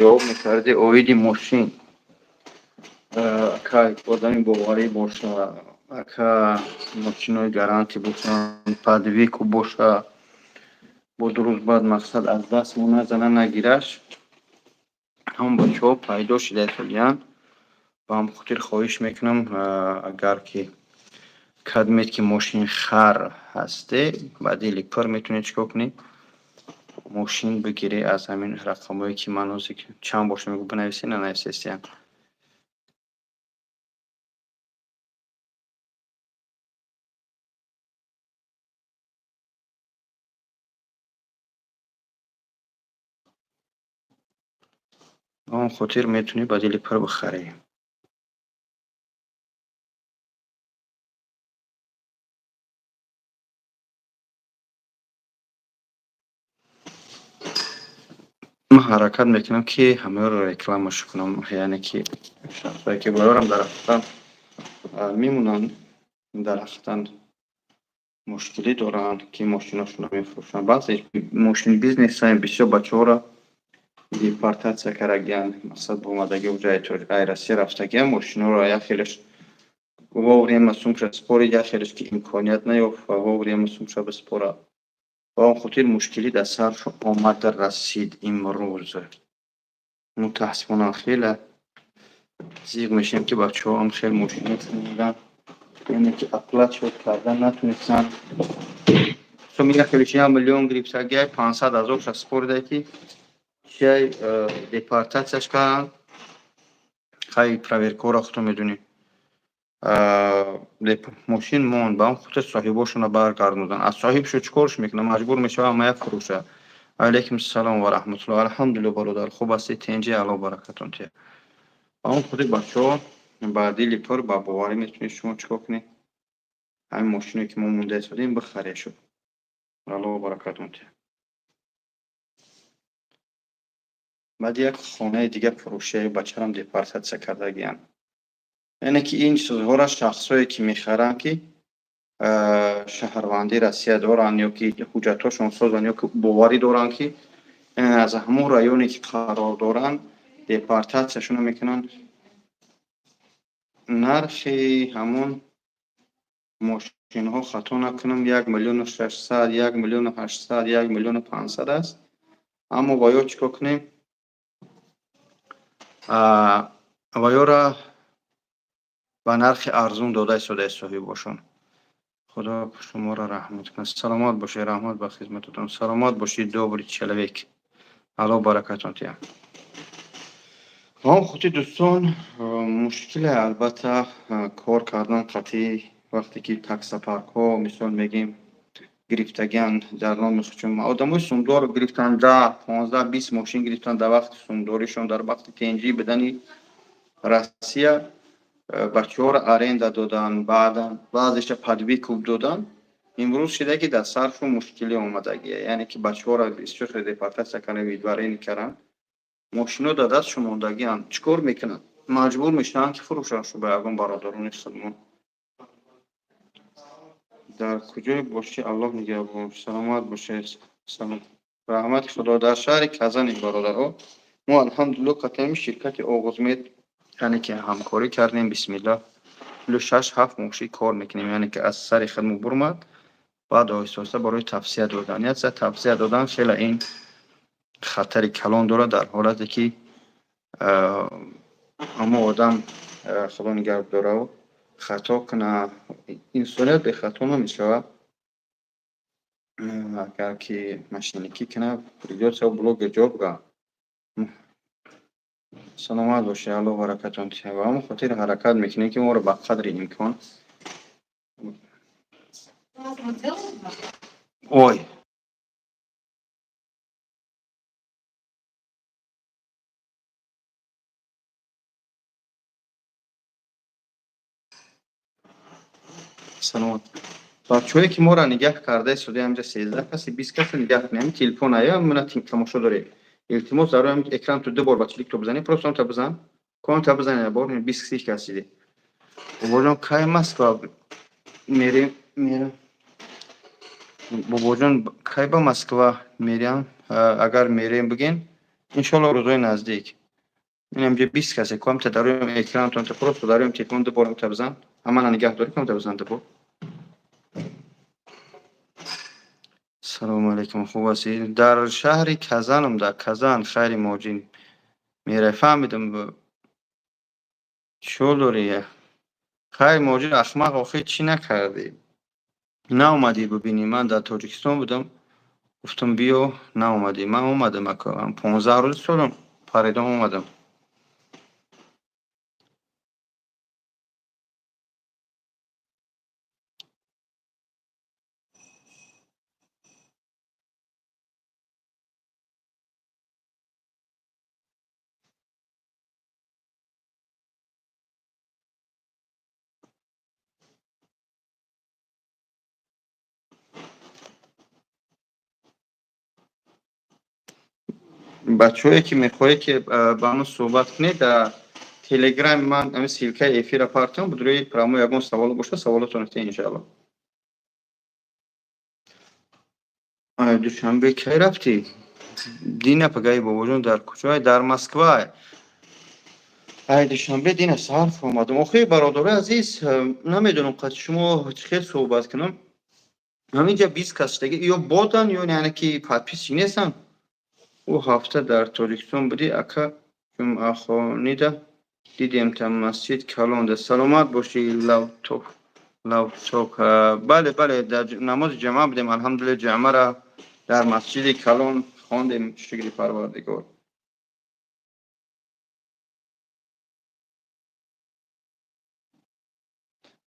Ҷавоб мекарди оиди мошин. Ака, одами боварӣ боша, ака, мошинои гарантӣ бошанд, под выкуп боша, бо 2 рӯз баъд, мақсад, аз даст мо назана, нагираш. Ҳамон бачаҳо пайдо шуда истодиянд. Ба ҳам хотир хоҳиш мекунам, агар ки кадмед ки мошинхар ҳасте, ба дили пур метавонед чӣ кор кунед? Мошин бигиред аз ҳамин рақамҳое, ки ман ҳозир чанд бор шумо бинависед, нанависестиям. Ба он хотир метавонӣ ба дили пур бихарӣ. Ман ҳаракат мекунам, ки ҳамаёро рекламашо кунам, яъне ки шахсое ки боёрам дар ҳақиқатан мемонанд, дар ҳақиқатан мушкилӣ доранд, ки мошиношонро мефурӯшанд. Баъзе мошин бизнесаем, бисёр бачаҳоро депортатсия кардагиянд, мақсад, омадагӣ уҷа ай Россия рафтагиянд, мошинҳоро як хелеш вовремя сумша спорид, як хелеш ки имконият наёфт ва вовремя сумша биспорад. Ба он хотир мушкилӣ дар саршон омада расид имрӯз. Мутаассифона, хеле зиқ мешавем, ки бачаҳо ҳам хеле мошино мегиранд, яъне ки оплачивать кардан натонистанд. Як хелеш 1 миллион гирифтагиай, 500 ҳазорша спорида, ки чиай, депортатсияш карданд. Хай, проверкаҳоро худтон медонед. Мошин монд, ба он хотир соҳибошонро баргардонданд. Аз соҳибшо чӣ корш мекунад? Маҷбур мешавад ҳамая фурӯша. Алайкум салом ва раҳматуллоҳ. Алҳамдулилло, бародар, хуб ҳастед, тинҷӣ, Аллоҳ баракатон диҳад. Ба он хотир, бачаҳо, ба дили пур, ба боварӣ метавонед шумо чӣ кор кунед? Ҳамин мошине, ки мо монда истодем, бихарешу. Аллоҳ баракатон диҳад. Баъд як хонаи дига фурӯшияи бачарам депортатсия кардагиянд. Яъне ки ин чизҳоро шахсое, ки мехаранд, ки шаҳрвандии Россия доранд ё ки ҳуҷҷатҳошон созанд, ё ки боварӣ доранд, ки аз ҳамон районе, ки қарор доранд, депортатсияшонро мекунанд. Нархи ҳамон мошинҳо, хато накунам, 1 миллиону 600, 1 миллиону 800, 1 миллиону 500 аст. Аммо ва ё чӣ кор кунем? Ва ёра ба нархи арзун дода истодаи соҳибошон. Худо шуморо раҳмат кунад. Саломат бошед, раҳмат ба хизмататон. Саломат бошед, добрый человек. Аллоҳ баракатон диҳад. Ва хотир, дӯстон, мушкиле, албатта, кор кардан қатъӣ, вақте ки таксопаркҳо, мисол мегем, гирифтагианд дар номи худшон. Одамои сумдор гирифтанд, 10, 15, 20 мошин гирифтанд дар вақти сумдоришон, дар вақти тенҷӣ бидани Россия бачаҳоро аренда доданд, баъдан баъзеша под выкуп доданд. Имрӯз шида, ки дар саршон мушкилӣ омадагия, яъне ки бачаҳоро бисёр депортатсия кардан, выдворение карданд, мошино дар дастшон мондагианд. Чӣ кор мекунанд? Маҷбур мешаванд, ки фурӯшанд ба ягон бародарони худмон. Дар куҷое бошӣ, Аллоҳ нигаҳбон. Саломат бошед. Салом, раҳмати Худо. Дар шаҳри Казани, бародаро. Мо, алҳамдулилло, қатъиями ширкати Оғузмед, яъне ки ҳамкорӣ кардем, бисмиллаҳ, шаш ҳафт мошин кор мекунем, яъне ки аз сари хидмат бурмад, баъд оҳиста оҳиста барои тавсия додан. Як тавсия додан хеле ин хатари калон дорад, дар ҳолате ки ҳамо одам, Худо нигаҳ дорад, хато кунад. Инсоният бехато намешавад. Агар ки мошенникӣ кунад, придётся блогер ҷавоб гӯяд. Саломат бошед, Аллоҳ баракатон диҳад. Ба ҳамон хотир ҳаракат мекунем, ки моро ба қадри имкон. Ой, саломат. Бачаҳое, ки моро нигаҳ карда истодаи, ҳамҷа 13 каси, 20 каси нигаҳ кунем. Телефон ая мана тамошо доред. Илтимос, дар рӯи экран ту ду бор ба чилик то бизанед, просто он та бизан. Кон та бизанед бор, 20 30 каси. Бобоҷон, кай Москва мерем? Мерам. Бобоҷон, кай ба Москва мерям? Агар мерем, бигин. Иншоалло, рӯзҳои наздик. Инамҷа 20 касе комта дар рӯи экранатон просто дар рӯи телефон ду бор та бизан. Ҳамана нигаҳ дорӣ, комта бизан ду бор. Салому алайкум, хуб ҳастӣ? Дар шаҳри Казанам, дар Казан. Хайри муҳоҷин мерай, фаҳмидам. Чо дорӣ? Хайр муҳоҷир, ахмақ, охир чӣ накардӣ? Наомадӣ бибинӣ. Ман дар Тоҷикистон будам, гуфтам биё, наомадӣ. Ман омадам, ака, 15 рӯз солам паридам, омадам. Бачаҳое ки мехоҳед ки ба ман суҳбат кунед, дар телеграми ман ҳамин ссылкаи эфира партам, будрои прямо, ягон савол бошад, саволотон фте, иншаалло. Душанбе кай рафтӣ? Дина пагаи, бобоҷон, дар куҷое? Дар Москва. Ай Душанбе дина сарф омадам. Охи, бародари азиз, намедонам қад шумо чӣ хел суҳбат кунам. Ҳаминҷа 20 кас шудаги, ё бодан, ё яъне ки подписчик нестанд. Ӯ ҳафта дар Тоҷикистон будӣ, ака, ҷумъахонида дидем та масҷид калонда. Саломат бошӣ, лавток, лавток. Бале, бале, дар намози ҷамъа будем, алҳамдулилла, ҷамъара дар масҷиди калон хондем, шукри Парвардигор.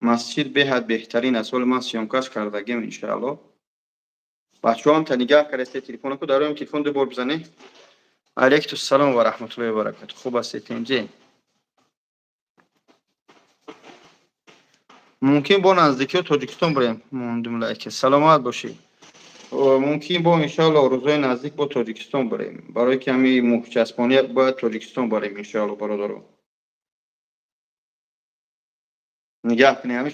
Масҷид беҳад беҳтарин аст. Ҳоло ман съёмкаш кардагим, иншаалло. Бачаҳоам та нигаҳ кардаste телефонаку, дар рӯям телефон ду бор бизанед. Алайкум салом ва раҳматуллоҳи ва баракату. Хуб ҳастед, тинҷе? Мумкин бо наздикиҳо Тоҷикистон бирем. Мондум лайке. Саломат бошӣ. Мумкин бо, иншоалло, рӯзҳои наздик бо Тоҷикистон бирем. Барои ки ҳами муҳчаспония бояд Тоҷикистон барем, иншоалло, бародаро. Нигаҳ кунед, ҳами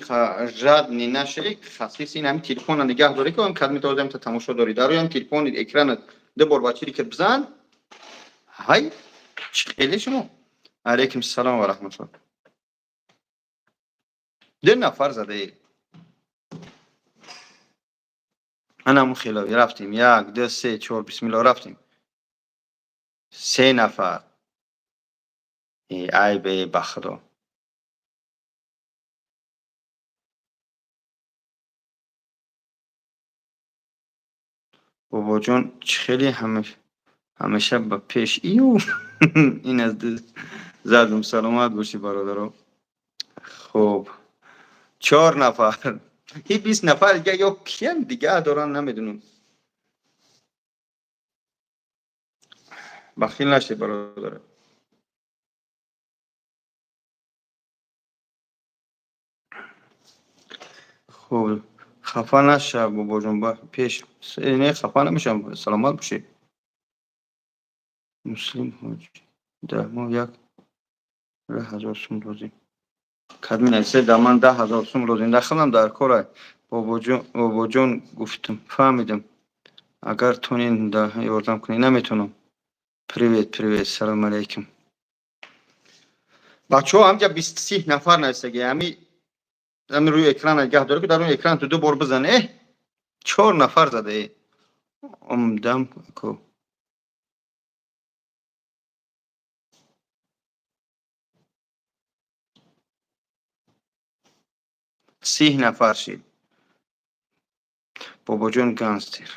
жадный нашед, хасис. Ин ҳами телефона нигаҳ дорӣ, ки кадми тозаам та тамошо дорӣ. Дар рӯи ҳам телефони экранат ду бор ба чири ки бизан. Ҳай, чӣ хеле шумо. Алайкум салом ва раҳматуллоҳ. Ду нафар задаед. Анамун хелови рафтем. Як, ду, се, чор, бисмилло, рафтем. Се нафар. Ай бе, ба худо. Бобоҷон, чӣ хеле ҳамеша ба пеш. Ию ин аз задум. Саломат бошӣ, бародаро. Хуб, чор нафар. И 20 нафар дига ё киян дига доран, намедунам. Бахил нашед, бародаро. Хуб, хафа наша, бобоҷон, пеш. Не, хафа намешавам, саломат бошед. Муслим ҳоҷи, дар мо як 10,000 сум лозим. Кадми нависе, дар ман 10,000 сум лозим. Дар хелам дар кора, бобоҷон, бобоҷон, гуфтам, фаҳмидам. Агар тонин ёрдам кунӣ, наметонам. Привет, привет, салому алайкум. Бачаҳо, ҳамҷа 20-30 нафар нависаги. Ҳами рӯи экран нигаҳ дорӣ, ки дар рӯи экран ту ду бор бизан. Э, чор нафар зада. Э, омдам ку. 30 нафар шид. Бобоҷон гангстер.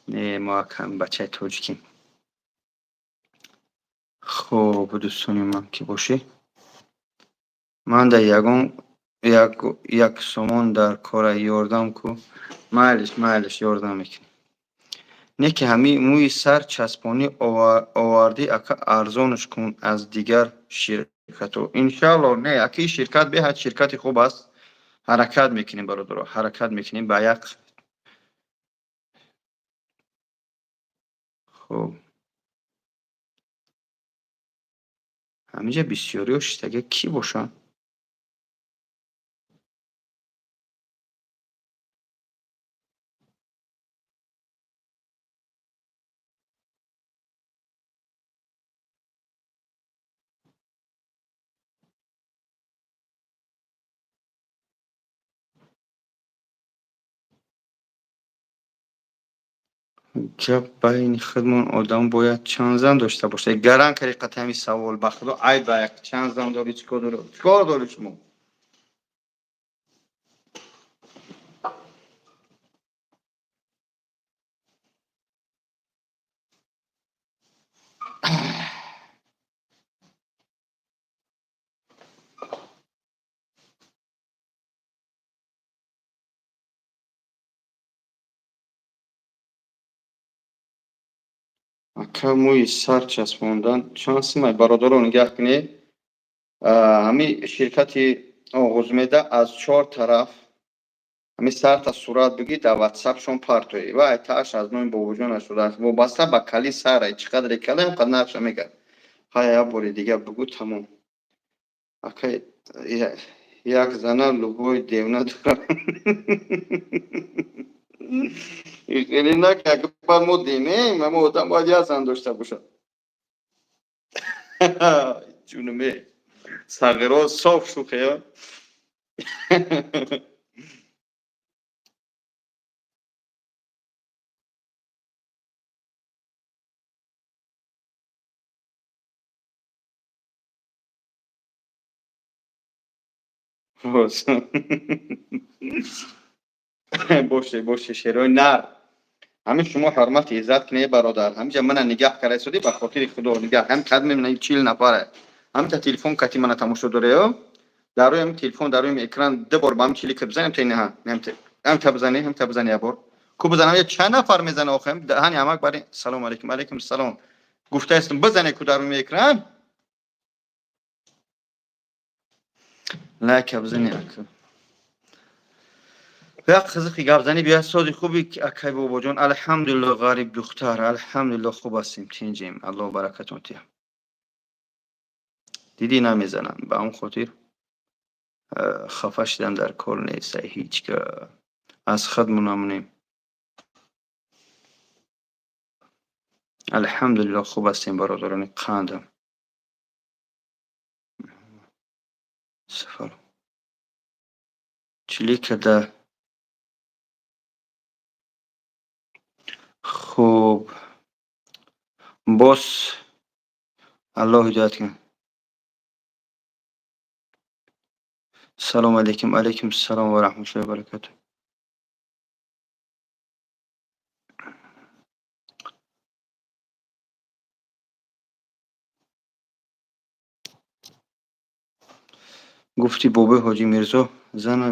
Не, мо акам бачаи тоҷикем. Хуб, дӯстони ман, ки бошӣ? Ман дар ягон як сомон дар кора, ёрдам ку. Майлиш, майлиш, ёрдам мекунем. Не ки ҳами мӯи сар часпонӣ овардӣ, ака, арзонаш кун аз дигар ширкатҳо. Иншаалло, не, аки, ширкат беҳад ширкати хуб аст. Ҳаракат мекунем, бародаро, ҳаракат мекунем ба як. Хуб, ҳаминҷа бисёриҳо шиштага, кӣ бошанд? Гап байни худмон, одам бояд чанд зан дошта бошад? Гаран кари қати ҳамин савол, ба худо айб. Як чанд зан дорӣ, чӣ кор дорӣ, чӣ кор дорӣ шумо? Ака, мӯи сар часпондан чанд сумай? Бародаро, нигаҳ кунед, ҳамин ширкати Оғузмеда аз чор тараф ҳамин сарта сурат бигир, дар ватсапшон партоӣ ва айтааш аз номи бобоҷон шудааст. Вобаста ба кали сара, чӣ қадре кала, ҳам қадр нархша мегӯяд. Ҳая, як бори дига бигӯ, тамом. Ака, як зана любой девна дорам. Хеле накард, баъд мо динем, ама одам бояд як зан дошта бошад. Ҷунуме сағиро, соф шӯхе. Боше, боше, шерои нар. Ҳамин шумо ҳурмати иззат кунед, бародар. Ҳаминҷа мана нигаҳ карда истодӣ, ба хотири худо нигаҳ. Ҳам кад мебинам, 40 нафара. Ҳаминта телефон кати мана тамошо дореё. Дар рӯи ҳамин телефон, дар рӯи экран ду бор ба ҳамин чилика бизанем, та инаҳа. Ҳамта бизанӣ, ҳамта бизанӣ як бор. Ку бизанам, я чанд нафар мезана охе? Даҳани ҳамак бари салом алейкум, алейкум салом. Гуфтаистам, бизане ку дар рӯи экран. Лайка бизани, ака. Як қизиқи гапзанӣ биёяд, сози хуби, акай бобоҷон? Алҳамдулилло, ғариб духтар, алҳамдулилло, хуб ҳастем, тинҷем, Аллоҳ баракатон диҳад. Дидӣ, намезанам, ба он хотир хафа шидан дар кор нест, ҳеҷ ка аз худмон намонем. Алҳамдулилло, хуб ҳастем, бародарони қандам. Сафар. Чиликада. Хуб. Боз Аллоҳ ҳидоят кунад. Салом алейкум, алейкум салом ва раҳматуллоҳи ва баракатуҳ. Гуфти бобои Ҳоҷи Мирзо: зана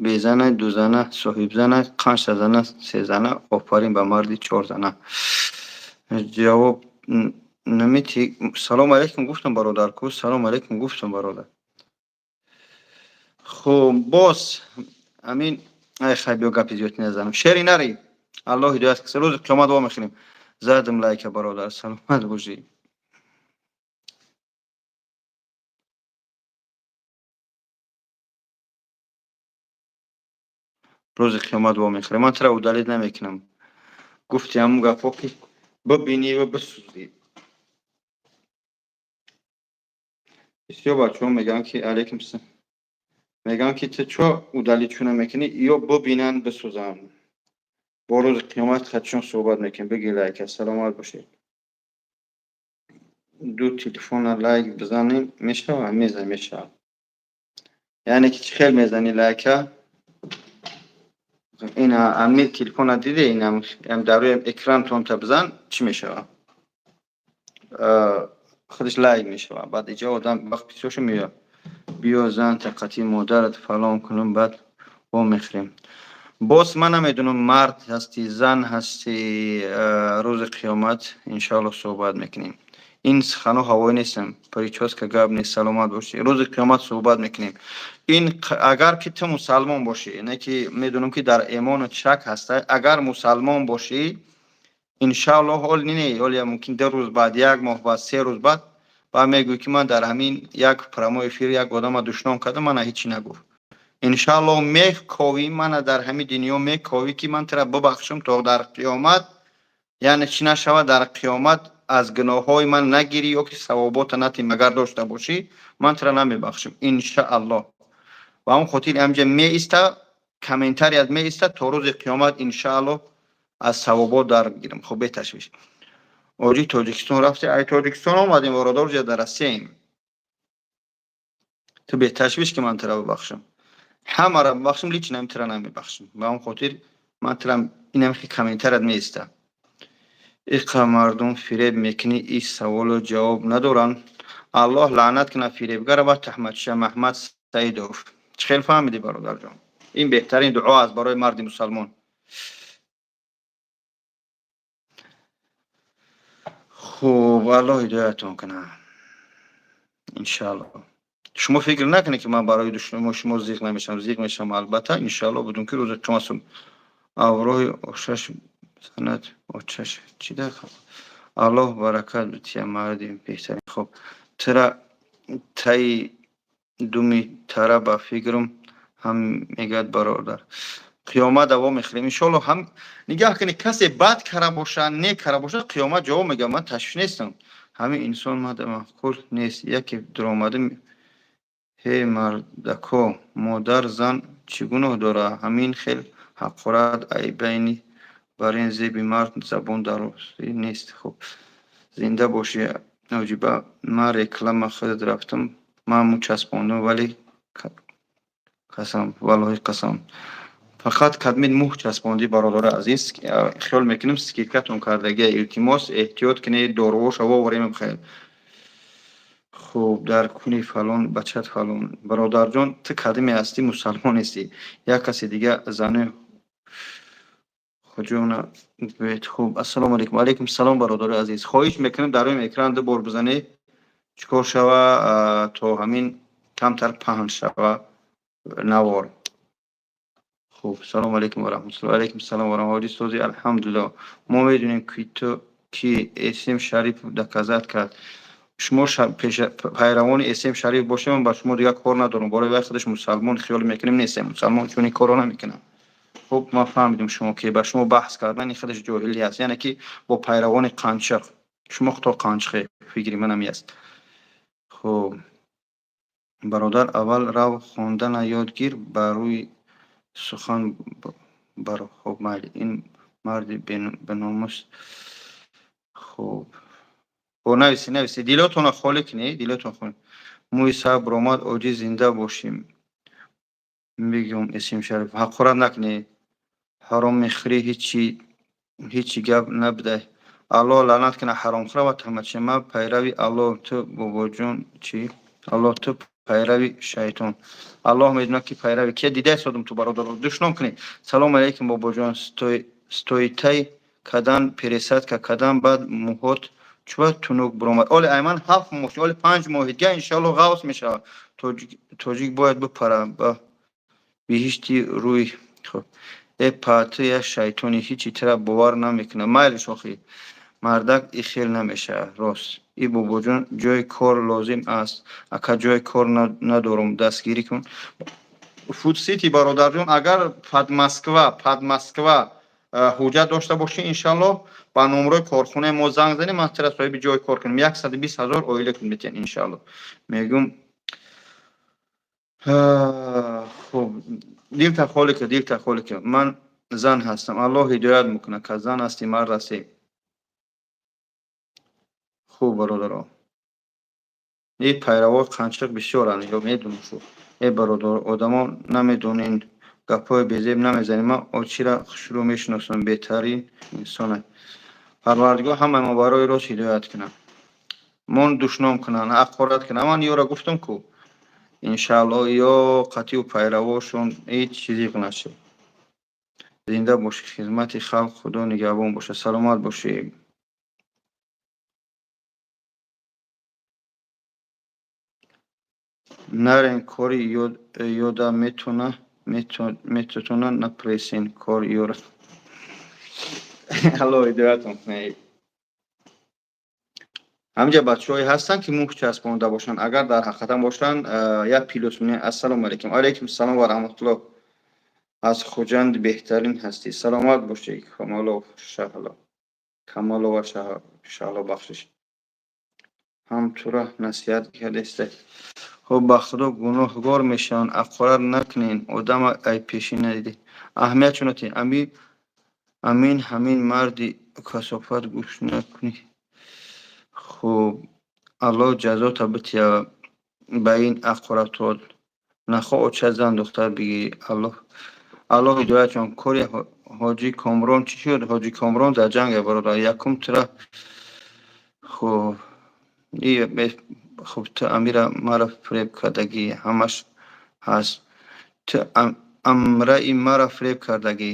безана, дузана, соҳибзана, панҷта зана, сезана, офарин ба марди чорзана. Ҷавоб намети. Салом алейкум гуфтам, бародар, ку салом алейкум гуфтам, бародар. Хуб, боз амин, ай хай, биё, гапи зиёд назанам. Шери нари, Аллоҳ ҳидоят кунад, рӯзи қиёмат во мехӯрем. Задам лайка, бародар, саломат бошӣ. Рӯзи қиёмат во мехӯрем. Ман тура удалить намекунам. Гуфти ҳамун гапҳо, ки бибинӣ ва бисӯзӣ. Бисёр бачаҳо мегӯянд, ки алейкум салом, мегӯянд, ки ту чо удалить чуна мекунӣ, ё бибинанд, бисӯзанд. Бо рӯзи қиёмат хатшон суҳбат мекунем. Биги лайка, саломат бошед. Ду телефона лайк бизанем, мешавад? Мезан, мешавад. Яъне ки чӣ хел мезанӣ лайка? Ина ами телефона диде, инам дар рӯи экран тонта бизан, чӣ мешавад? Худаш лайк мешавад. Баъд иҷа одам вақт бисёршо меояд. Биё, зан тақати модарат фалон кунам, баъд во мехӯрем. Боз ман намедонам, мард ҳастӣ, зан ҳастӣ, рӯзи қиёмат иншоаллоҳ суҳбат мекунем. Ин суханҳо ҳавоӣ нестам, причёска гап нест, саломат бошӣ. Рӯзи қиёмат суҳбат мекунем. Ин агар ки ту мусалмон бошӣ, не ки медонам, ки дар эмонат шак ҳаста, агар мусалмон бошӣ, иншааллоҳ, ҳол не, ҳоле мумкин 2 рӯз баъд, як моҳ баъд, 3 рӯз баъд, баъд мегӯӣ, ки ман дар ҳамин як прямой эфир як одама душном кардам, мана ҳечӣ нагуфт. Иншааллоҳ, мековӣ мана дар ҳамин дунё, мековӣ, ки ман тура бибахшам, то дар қиёмат, яъне чӣ нашавад, дар қиёмат аз гуноҳҳои ман нагирӣ ё ки савобота натӣ. Магар дошта бошӣ, ман тура намебахшам, иншааллоҳ. Ва он хотир ҳамҷа меиста, комментарият меиста то рӯзи қиёмат, иншааллоҳ. Аз савобот дар бигирам. Хуб, беташвиш. Оҷи, Тоҷикистон рафте? Ай Тоҷикистон омадем, бародар, ҷа дар Россияем. Ту беташвиш, ки ман тура бибахшам. Ҳамаро бибахшам, лично тура намебахшам. Ба он хотир ман тура инамхи комментарият меиста. Иқа мардум фиреб мекунӣ, и саволу ҷавоб надоранд. Аллоҳ лаънат кунад фиребгара ва таҳматша Маҳмад Саидов. Чӣ хел фаҳмидӣ, бародарҷон? Ин беҳтарин дуо аст барои марди мусалмон. Хуб, Аллоҳ ҳидоятон кунад, иншааллоҳ. Шумо фикр накунед, ки ман барои душманои шумо зиқ намешавам. Зиқ мешавам, албатта, иншааллоҳ, будум ки рӯзи қиёмат авроҳи ошаш занад очаш чӣ дар. Аллоҳ баракат бития, марди беҳтарин. Хуб, тура таи думи тара ба фикрам ҳам мегӯяд, бародар. Қиёмат давом мехӯрем, иншоалло. Ҳам нигаҳ кунед, касе бад кара боша, не кара боша, қиёмат ҷавоб мегӯяд. Ман ташвиш нестам. Ҳамин инсон мада маъқул нест. Яке дуромада: «Ҳе, мардако, модар зан чӣ гуноҳ дорад? Ҳамин хел ҳақорат айбайни бар ин зеби мард забон дарозӣ нест». Хуб, зинда бошӣ, Ноҷиба. Ман реклама худат рафтам, ман мӯ часпондам, вале қасам, валлоҳи қасам, фақат кадмид мӯҳ часпондӣ. Бародари азиз, хиёл мекунем, скидкатон кардагия. Илтимос, эҳтиёт кунед, доруҳоша воворем. Хел хуб, дар куни фалон бачат фалон. Бародарҷон, ту кадиме ҳастӣ? Мусалмон нестӣ. Як каси дига зани хуҷона гӯед. Хуб, ассалому алайкум. Алайкум салом, бародари азиз. Хоҳиш мекунем, дар рӯи экран ду бор бизанед, чӣ кор шава, то ҳамин камтар паҳн шава навор. Хуб, салому алайкум ва раҳматулло. Алайкум салом ва раҳматулло. Сози, алҳамдулилло. Мо медонем, ки ту ки. Эсем Шарипов доказать кард. Шумо пайравони Эсем Шариф бошем, ман ба шумо дигар кор надорам. Барои вай худаш мусалмон хиёл мекунем нестем. Мусалмон чунин корро намекунам. Хуб, ман фаҳмидем шумо ки ба шумо баҳс кардан худаш ҷоҳилӣ аст, яъне ки бо пайравони қанчиқ. Шумо худто қанчиқе, фикри манам аст. Хуб, бародар, аввал рав хондана ёд гир, ба рӯи сухан баро. Хуб, майли, ин марди беномус. Хуб, бо нависи, нависи, дилотонро холӣ кунед, дилотон холӣ. Мӯи сар баромад. Оҷиз, зинда бошем. Бигӯм, Эсим Шариф ҳақорат накунед. Ҳаром мехӯрӣ, ҳичи ҳичи гап набудай. Аллоҳ лаънат кунад ҳаромхӯра ва таҳматча. Ман пайрави Аллоҳ, ту бобоҷон чӣ? Аллоҳ, ту пайрави шайтон. Аллоҳ медонад, ки пайрави кия. Дида истодам ту, бародаро, душном кунед. Салому алайкум, бобоҷон. Стойтай кадан, пересадка кадан, баъд мӯҳот чӯба тунук буромад. Оли айман 7 моҳ, оли 5 моҳи дига, иншоалло, ғавс мешавад. Тоҷик бояд бипара ба биҳишти рӯй. Хуб, э па, ту як шайтони, ҳичи тира бовар намекунад. Майли, шохӣ мардак и хел намешавад, рост. И бобоҷон, ҷои кор лозим аст. Ака, ҷои кор надорам, дастгирӣ кун. Фудсити, бародарҷон, агар под Москва ҳуҷҷат дошта бошӣ, иншаллоҳ, ба номрои корхонаи мо занг занем, ман тира соҳиби ҷои кор кунем. 120 000 оила кун метиҳан, иншаллоҳ, мегӯм. Хуб, дилта холӣ ка, дилта холӣ ка. Ман зан ҳастам. Аллоҳ ҳидоят мекунад, ка зан ҳастӣ, мард ҳастӣ. Хуб, бародаро, и пайравои қанчиқ бисёранд, ё медонам шу. Э бародар, одамо намедонен, гапҳои безеб намезанем. Ман очира хушрӯ мешиносам, беҳтарин инсона. Парвардигор ҳамаи мо барои рост ҳидоят кунад. Мон душном кунанд, ҳақорат кунанд. Ман ёра гуфтам ку, иншааллоҳ, ё қатъию пайравошон ҳеҷ чизе нашуд. Зинда бошӣ, хизмати халқ, Худо нигаҳбон бошад. Саломат бошӣ. Нарен кори ёда метона, метотона напресен кор ёра. Аллоҳ ҳидоятон кунад. Ҳаминҷа бачаҳое ҳастанд, ки мӯҳ часпонда бошанд. Агар дар ҳақиқатан бошанд, як плюс. Ассалому алайкум. Алайкум салом ва раҳматуллоҳ. Аз Хуҷанд, беҳтарин ҳастӣ. Саломат бошӣ, Камолов Шаҳло. Камолова Шаҳло, бахшиш. Ҳам тура насиҳат кардесте. Хуб, ба Худо гуноҳгор мешаванд. Ҳақорат накунен. Одама ай пешӣ надидӣ. Аҳамият чунати. Ами Амин, ҳамин марди касофат гӯш накунӣ. Хуб, Аллоҳ ҷазота бития ба ин аққуратот. Нахо оча зан духтар бигирӣ. Аллоҳ ҳидоятшон. Кори ҳоҷи Комрон чӣ шуд? Ҳоҷи Комрон дар ҷанг бародар. Якум тира. Хуб, хуб, ту амира мара фиреб кардагӣ, ҳамаш ҳаст. Ту амраи мара фиреб кардагӣ.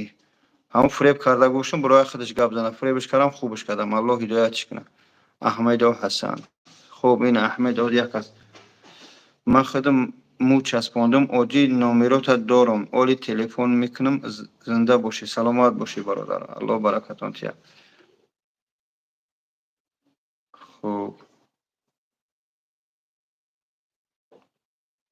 Ҳамон фиреб карда бошам, барои худаш гап зана. Фиребаш кардам, хубаш кардам. Аллоҳ ҳидоятш кунад. Аҳмедов Ҳасан. Хуб, ин Аҳмедов як аст. Ман худам мӯ часпондум, оҷи номерота дорам. Оли телефон мекунам. Зинда бошӣ, саломат бошӣ, бародар. Аллоҳ баракатон тиҳад. Хуб,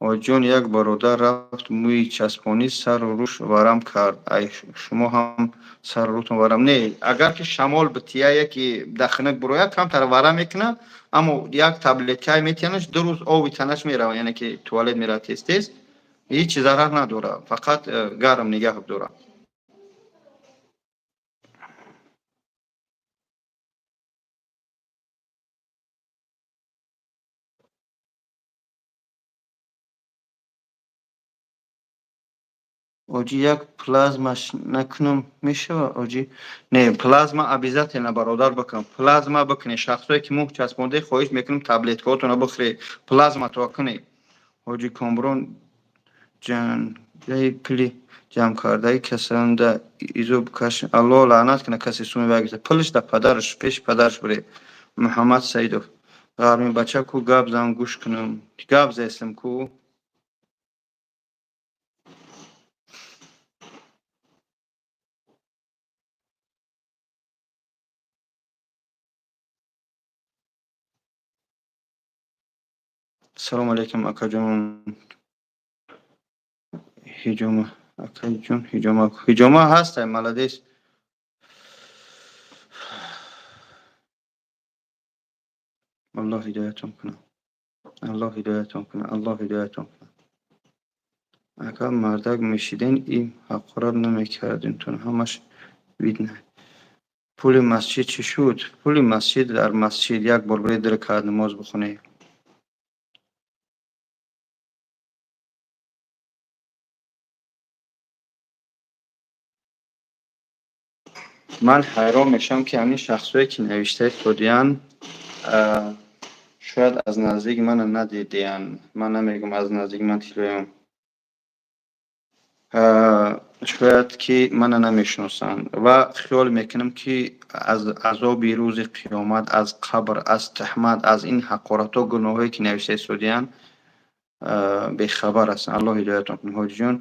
оҷон, як бародар рафт мӯи часпонӣ, сару рӯш варам кард. Ай шумо ҳам сару рӯтон варам? Не, агар ки шамол бития, яки дахнак бурояд, камтар варам мекунад, аммо як таблеткае метиҳанаш, 2 рӯз оби танаш меравад, яъне ки туалет меравад тез тез, ҳеҷ зарар надорад, фақат гарм нигаҳ дорад. Оҷи, як плазмаш накунам мешавад? Оҷи не, плазма обязательно, бародар, бикун. Плазма бикунед. Шахсое ки мӯ часпонда, хоҳиш мекунам, таблеткаҳотонро бихӯред, плазма то кунед. Ҳоҷи Комрон ҷангаи пули ҷамъкардаи касанда изо бикаш. Аллоҳ лаънат кунад касе суми вай гирифта. Пулиш да падараш, пеши падараш биред. Муҳаммад Саидов. Ғарми бача ку, гап зан, гӯш кунам. Гап зестам ку. Салому алейкум, акаҷон. Ҳиҷома, акаҷон, ҳиҷома, ҳиҷома ҳастай, молодец. Аллоҳ ҳидоятон кунад. Аллоҳ ҳидоятон кунад. Аллоҳ ҳидоятон кунад. Агар мардак мешиден, ин ҳақорат намекардинтон. Ҳамаш видно. Пули масҷид чӣ шуд? Пули масҷид дар масҷид як бор биред, ду ракаат намоз бихонед. Ман ҳайрон мешавам, ки ҳамин шахсое ки навишта истодиянд, шояд аз наздик мана надидиянд. Ман намегӯям аз наздик ман тиллоям. Шояд ки мана намешиносанд ва хиёл мекунам, ки аз азоби рӯзи қиёмат, аз қабр, аз таҳмат, аз ин ҳақоратҳо, гуноҳое ки навишта истодиянд, бехабар ҳастанд. Аллоҳ ҳидоятон кунад. Ҳоҷиҷон,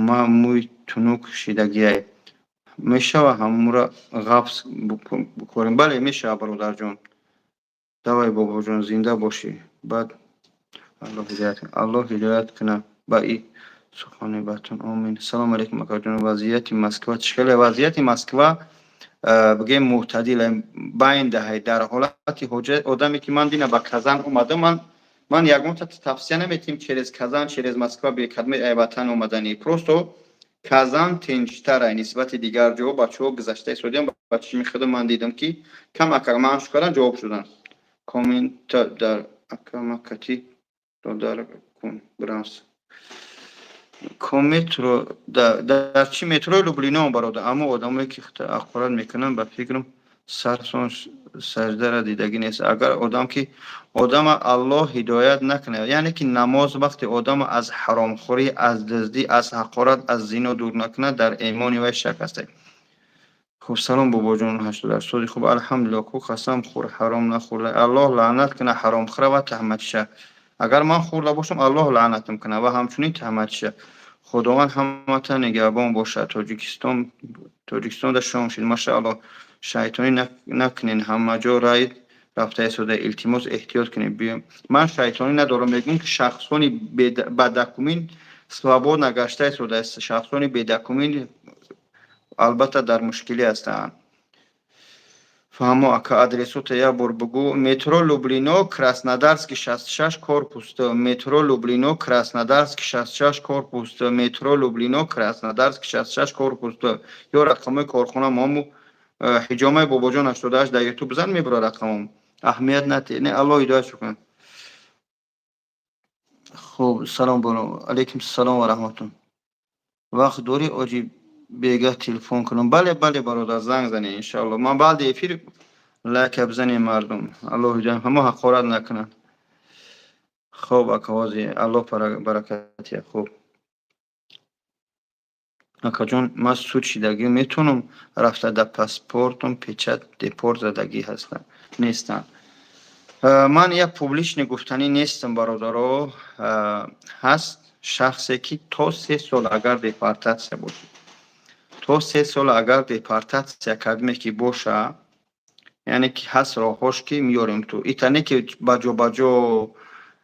ма мӯи тунук шидагиай. Мешава ҳамура ғафз бикорем? Бале, мешава, бародарҷон. Давай, бобоҷон, зинда бошӣ. Баъд Аллоҳ ҳидоят, Аллоҳ ҳидоят кунад ба и сухани батон. Омин. Салому алейкум, акаҷон. Вазъияти Москва чӣ хеле? Вазъияти Москва, бигем, мӯътадил, байн даҳай. Дар ҳолати одаме ки ман дина ба Казан омадам, ман ягонта тавсия наметиҳем через Казан, через Москва бекадми ватан омаданӣ. Просто Казан тинҷтара нисбати дигар ҷо. Бачаҳо гузашта истодиям, ба чишми худам ман дидам, ки камакак манш кардан, ҷавоб шудан. Коммента дар акамакати додар кун брамс. Кометро дар чӣ? Метрои Люблино, бародар. Аммо одамое ки ҳақорат мекунанд, ба фикрам, сарсон саждара дидагӣ нест. Агар одам ки одама Аллоҳ ҳидоят накунад, яъне ки намоз вақте одама аз ҳаромхӯрӣ, аз дуздӣ, аз ҳақорат, аз зино дур накунад, дар имони вай шак аст. Хуб, салом, бобоҷон, 88 соли хуб, алҳамдулилло. Ку қасам хӯр, ҳаром нахӯрда. Аллоҳ лаънат кунад ҳаромхӯра ва таҳматиша. Агар ман хӯрда бошам, Аллоҳ лаънатам кунад ва ҳамчунин таҳматиша. Худованд ҳамата нигаҳбон бошад. Тоҷикистон, Тоҷикистонда шом шуд, машааллоҳ. Шайтонӣ накунен, ҳамаҷо райд рафта истода, илтимос, эҳтиёт кунед. Ман шайтонӣ надорам, мегӯям, ки шахсони бадокумент свободно гашта истодааст. Шахсони бедокумент албатта дар мушкилӣ ҳастанд. Фаҳмо, ака, адресота як бор бугӯ. Метро Люблино, Краснодарский 66, корпус, метро Люблино, Краснодарский 66, корпус, метро Люблино, Краснодарский 66, корпус, ё рақамҳои корхона момо. Ҳиҷомаи Бобоҷон 88 дар Ютуб бизан, мебура рақамом. Аҳамият натиҳед. Не, Аллоҳ ҳидоят кунад. Хуб, салом боно. Алейкум салом ва раҳматуллоҳ. Вақт дорӣ, оҷи, бегаҳ телефон кунам? Бале, бале, бародар, занг занед, иншоалло. Ман баъди эфир лайка бизанем, мардум. Аллоҳ ҳидоят, ҳамо ҳақорат накунанд. Хуб, акавози Аллоҳ баракатия. Хуб. Акаҷон, ман суд шидагӣ метавонам рафта, дар паспортам печать депорт задагӣ ҳастам нестам? Ман як публичный гуфтанӣ нестам, бародаро. Ҳаст шахсе, ки то 3 сол агар депортатсия бошад, то 3 сол агар депортатсия кардиме ки боша, яъне ки ҳаст роҳҳош, ки меёрем ту итане, ки баҷо баҷо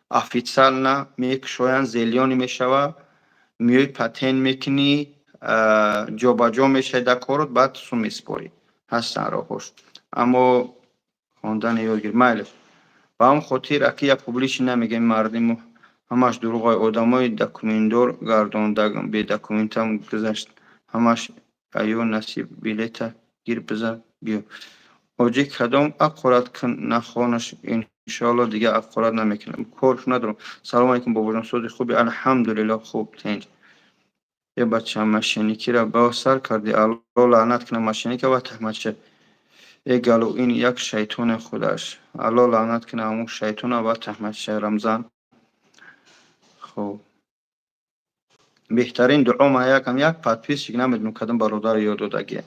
официально мекушоянд, зелёный мешава, меои, патент мекунӣ, ҷобаҷо мешавӣ дар корот, баъд сум месупорӣ. Ҳастанд роҳҳош, аммо хондани ёд гир, майлеш. Ба ҳамн хотир, аки, як публичный намегем, мардиму ҳамаш дурӯғай. Одамои документдор гардонда, бедокументам гузашт, ҳамаш аё насиб. Билета гир, бизан, биё. Оҷи, кадом аққорат кун, нахонаш, иншоалло, дигар аққорат намекунам, корш надорам. Салому алейкум, бобоҷон, сози хуби? Алҳамдулилло, хуб, тинҷ. Е бача, мошенникиро ба сар кардӣ, Алло лаънат кунад мошенника ва таҳматша. Э галу, ин як шайтоне худаш. Алло лаънат кунад ҳамун шайтона ва таҳматша. Рамзан. Хуб, беҳтарин дуо. Ма якам як подписчик, намедонам, кадом бародаро ёд додагия.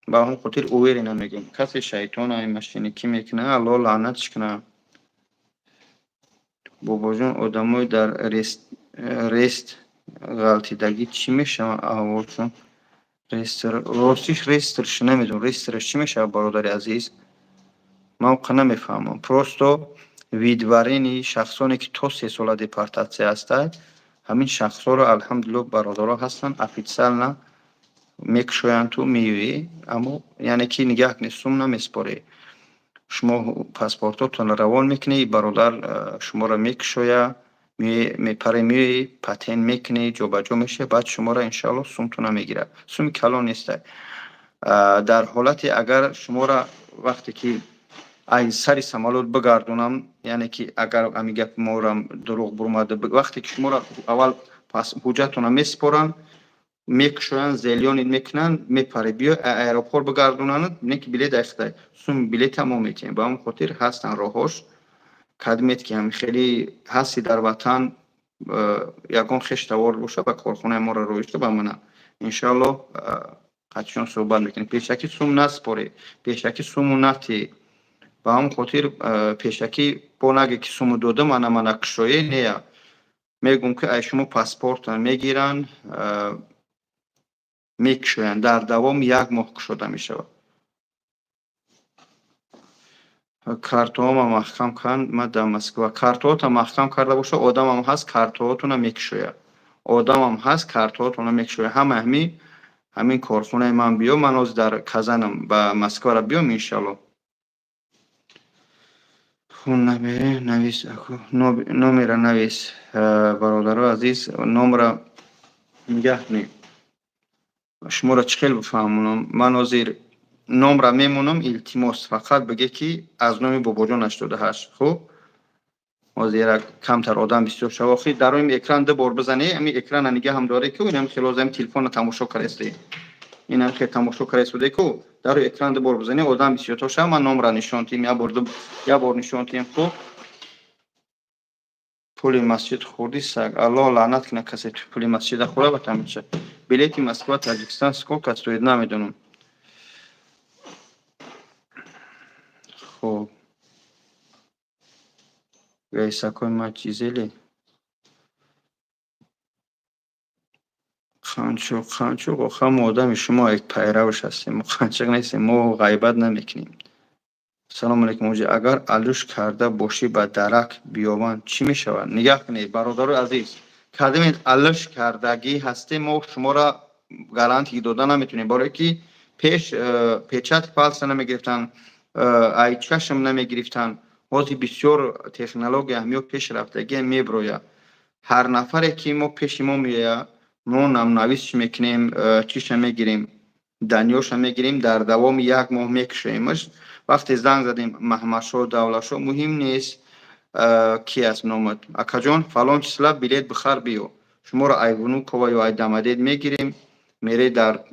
Ба ҳамон хотир уверенно мегӯям, касе шайтона мошенникӣ мекунад, Алло лаънатш кунад. Бобоҷон, одамои дар реестр ғалтидагӣ чӣ мешаванд аҳволшон? Реестр, ростиш, реестрш намедонам, реестраш чӣ мешавад, бародари азиз, ман оқа намефаҳмам. Просто выдворение шахсоне, ки то 3 сола депортатсия ҳастад, ҳамин шахсҳоро, алҳамдулилло, бародаро ҳастанд, официально мекушоянд, ту меёӣ, аммо яъне ки нигаҳ кунед, сум намеспорӣ. Шумо паспортотонро равон мекунӣ, бародар шуморо мекушоя, мепаре, меоӣ, патент мекунӣ, ҷобаҷо мешавӣ, баъд шуморо, иншоалло, сумтона мегирад. Суми калон неста. Дар ҳолате, агар шуморо вақте ки ай сари самолёт бигардонам, яъне ки агар ҳамин гапи морам дурӯғ бурмада, вақте ки шуморо аввал ҳуҷҷатона месупоранд, мекушоянд, зелёный мекунанд, мепаре, биё, аэропорт бигардонанд, не ки билет айхта, суми билета мо метиҳем. Ба ҳамон хотир ҳастанд роҳҳош. Кадмет ки ҳам хеле ҳасти дар ватан, ягон хештавор боша, ба корхонаи моро роишта ба мана, иншоалло, қатъишон суҳбат мекунем. Пешакӣ сум наспоред, пешакӣ суму натӣ. Ба ҳамон хотир пешакӣ бо наге, ки суму додам, ана мана кушоӣ, нея. Мегӯм, ки ай шумо паспорта мегиранд, мекушоянд, дар давоми як моҳ кушода мешавад. Картоҳома маҳкам канд, ма дар Москва. Картоҳота маҳкам карда боша, одамам ҳаст, картоҳотона мекушояд. Одамам ҳаст, картоҳотона мекушояд. Ҳама ҳамин корхонаи ман биё, ман ҳозир дар Казанам, ба Москвара биём, иншалло. Навис, номера навис, бародаро азиз, номра нигаҳ кунед. Шуморо чӣ хел бифаҳмонам? Ман ҳозир номра мемонам, илтимос, фақат биге, ки аз номи Бобоҷон 88. Хуб, ҳозир як камтар одам бисёр шава. Охи, дар рӯи экран ду бор бизанӣ, ҳамин экрана нигаҳам дорӣ, ку инам хел ҳозир ҳамин телефонро тамошо кардаистӣ, инам хел тамошо кардаистода, ку дар рӯи экран ду бор бизанӣ, одам бисёртар шава, ман номра нишон тиҳем, як бор, як бор нишон тиҳем. Хуб, пули масҷид хӯрди, саг. Аллоҳ лаънат кунад касе пули масҷида хӯра ба тамиша. Билети Москва Таҷикистон сколько стоит, намедонам. Хуб, раисакои ма чизеле қанчуқ, қанчуқ. Оха, мо одами шумо як пайравш ҳастем, мо қанчуқ нестем, мо ғайбат намекунем. Салому алейкум, оҷи, агар алӯш карда бошӣ, ба дарак биёванд, чӣ мешавад? Нигаҳ кунед, бародарои азиз, кадомед алӯш кардагӣ ҳастем, мо шуморо гарантия дода наметавонем, барое ки пеш печати пальца намегирифтанд, ай чашм намегирифтанд. Ҳозир бисёр технология ҳамё пешрафтагия меброяд. Ҳар нафаре, ки мо пеши мо меояд, мо намнавис мекунем, чиша мегирем. Даниёша мегирем, дар давоми як моҳ мекушоемаш. Вақте занг задем, Маҳмадшоҳ, Давлатшоҳ, муҳим нест, ки аст номат. Акаҷон, фалон числа билет бихар, биё. Шуморо ай Внуково ё ай Домодедово мегирем, мере дар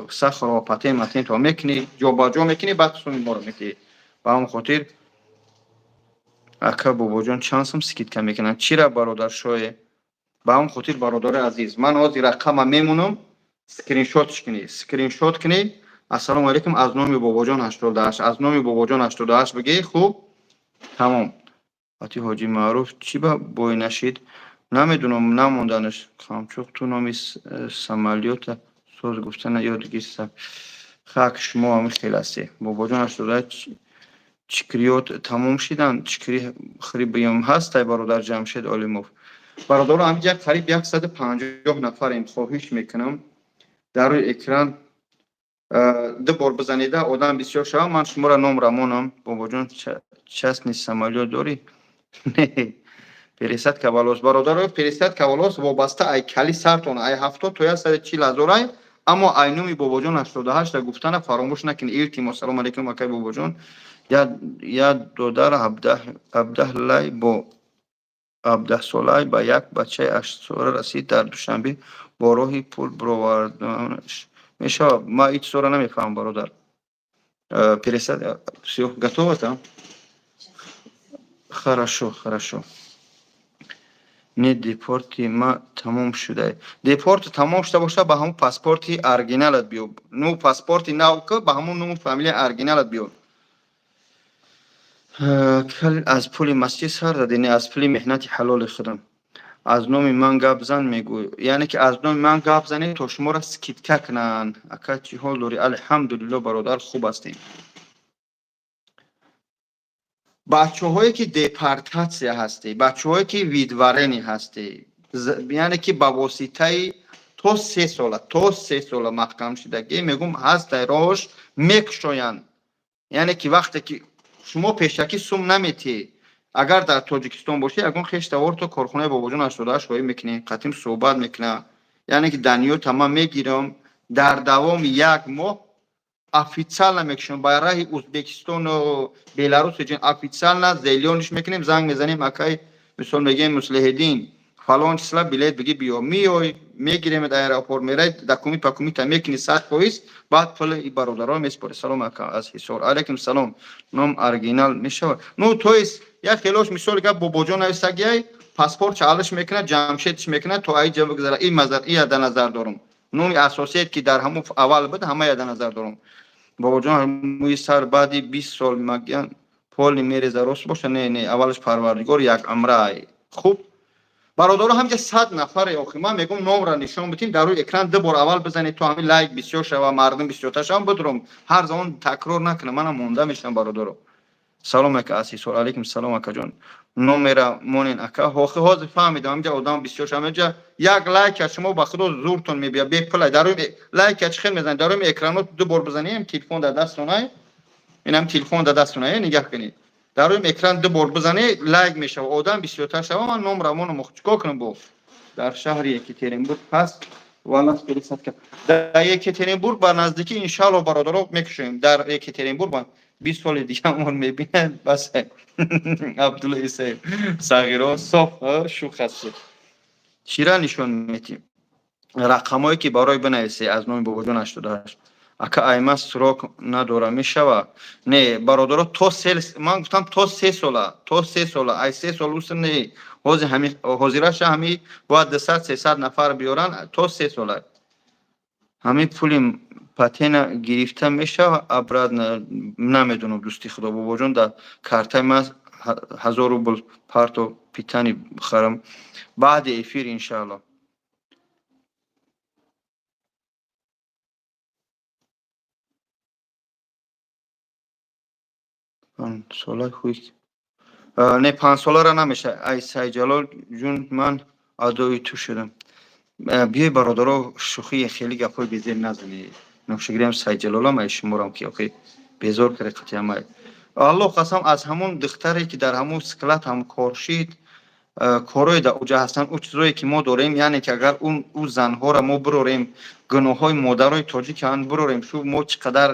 Сахарово патент матентро мекунӣ, ҷобаҷо мекунӣ, баъд суми моро метиҳӣ. Ба ҳамон хотир, ака Бобоҷон, чанд сум скидка мекунанд? Чира, бародаршое? Ба ҳамон хотир, бародари азиз, ман ҳозир рақама мемонам, скриншотш кунӣ, скриншот кунӣ. Ассалому алайкум, аз номи Бобоҷон 88, аз номи Бобоҷон 88 бигӣ, хуб, тамом. Фатиҳ Ҳоҷӣ Маъруф чӣ ба бой нашид? Намедунам, намонданаш. Қамчуқ, ту номи самолёта соз гуфтана ёд гирса. Хак, шумо ҳамин хел ҳастед. Бобоҷон 88, чикриёт тамом шидан, чикри хри биём ҳастай, бародар Ҷамшед Олимов. Бародаро, ҳаминҷа қариб 150 нафарем, хоҳиш мекунам, дар рӯи экран ду бор бизанида, одам бисёр шава, ман шуморо ном рамонам. Бобоҷон, частный самолёт дорӣ? Не. Пересадка волос. Бародаро, пересадка волос вобаста ай кали сартон, ай 70 то 140 ҳазорай, аммо ай номи Бобоҷон 88 гуфтана фаромӯш накунед. Илтимос. Салому алайкум, акай Бобоҷон. Я додар 17 лай бо 17 солай ба як бачаи 8 сола расид, дар Душанбе бо роҳи пул бироварданаш мешавад? Ман ҳеҷ чизоро намефаҳмам, бародар. Пересад, всё готово там? Хорошо, хорошо. Не, депорти ма тамом шуда. Депорт тамом шуда бошад, ба ҳамон паспорти оригиналат биё. Ну, паспорти нав ки, ба ҳамон ному фамилияи оригиналат биё. Аз пули масҷид сар задӣ? Не, аз пули меҳнати ҳалоли худам. Аз номи ман гап зан мегӯй. Яъне ки аз номи ман гап занед, то шуморо скидка кунанд. Ака, чӣ ҳол дорӣ? Алҳамдулилло, бародар, хуб ҳастем. Бачаҳое ки депортатсия ҳастед, бачаҳое ки выдворение ҳастед, яъне ки ба воситаи то 3 сола, то 3 сола маҳкам шудагӣ, мегӯм, ҳастай роҳш, мекушоянд. Яъне ки вақте ки шумо пешакӣ сум наметиҳед, агар дар Тоҷикистон бошед, ягон хештавор то корхонаи Бобоҷон 88 ҳоӣ мекунед, қатим суҳбат мекунад. Яъне ки даниёта ман мегирам, дар давоми як моҳ официально мекушем ба раҳи Узбекистону Беларус, официально зелёныйш мекунем, занг мезанем, акай, мисол мегӯем, Муслиҳиддин, фалон числа билет биги, биё, миёй, мегиремед аэропорт, мерай, документ пакумита мекунӣ 100%, баъд пули и бародаро меспорӣ. Салом, ака, аз Ҳисор. Алайкум салом. Ном оригинал мешавад? Ну, то есть як хелош, мисоли гап, Бобоҷон нависагиай, паспорт чалиш мекунад, Ҷамшедш мекунад, то аи ҷа бигзара. И мазар ия дар назар дорум. Номи асосият ки дар ҳамун аввал буд, ҳамая дар назар дорум. Бобоҷон, мӯи сар баъди 20 сол магян поли мереза, рост боша? Не, не, аввалаш Парвардигор як амрай. Хуб, бародаро, ҳамҷа 100 нафаре. Охи ман мегӯм, номра нишон бидим, дар рӯи экран ду бор аввал бизанед, то ҳамин лайк бисёр шава, мардум бисёртар шава, бидурам, ҳар замон такрор накунам, манам монда мешавам, бародаро. Салом, ака, аз Ҳисор. Алайкум салом, акаҷон. Номера монен, ака. Охи ҳозир фаҳмидам, ҳамҷа одам бисёр шава. Ҳамҷа як лайка шумо, ба худо, зуртон мебия, бепулай. Дар рӯи лайка чӣ хел мезанед? Дар рӯи экранот ду бор бизанем, телефон дар дастонай, инам телефон дар дастонай, нигаҳ кунед, дар рӯи экран ду бор бизанед, лайк мешава, одам бисёртар шава, ман ном равонам, чикор кунам? Бо дар шаҳри Екатеринбург ҳаст волос пересадка? Дар Екатеринбург ба наздикӣ, иншаалло, бародаро, мекушоем. Дар Екатеринбург 20 соли дига мон мебинад, бас. Абдулла Исаев сағиро соф шӯх ҳастед. Чира нишон метим? Рақамҳое ки барои бинависе, аз номи Бобоҷон 88. Ака, айма срок надора, мешава? Не, бародаро, то се, ман гуфтам, то 3 сола, то 3 сола, ай 3 сол уса не. Ҳозир ҳами ҳозираша ҳами бояд 200, 300 нафар биёранд, то 3 сола. Ҳамин пули патена гирифта мешава обратно? Намедонам, дӯсти худо. Бобоҷон, дар картаи ман 1000 рубл парто, питани бихарам баъди эфир, иншаалло. Панҷсола хуй не, панҷсолара намеша. Ай Сайҷалол ҷун, ман адои ту шудам. Биёй, бародаро, шӯхии хеле гапҳои безеб назанед. Ношигирям Сайҷалолам, ай шуморам ки охи безор кард қатиамай. Аллоҳ қасам, аз ҳамон духтаре ки дар ҳамон склад ҳам кор шид. Корое дар уҷа ҳастанд, ӯ чизое ки мо дорем, яъне ки агар ӯ занҳоро мо бирорем, гуноҳҳои модарои тоҷиканд бирорем, шу мо чӣ қадар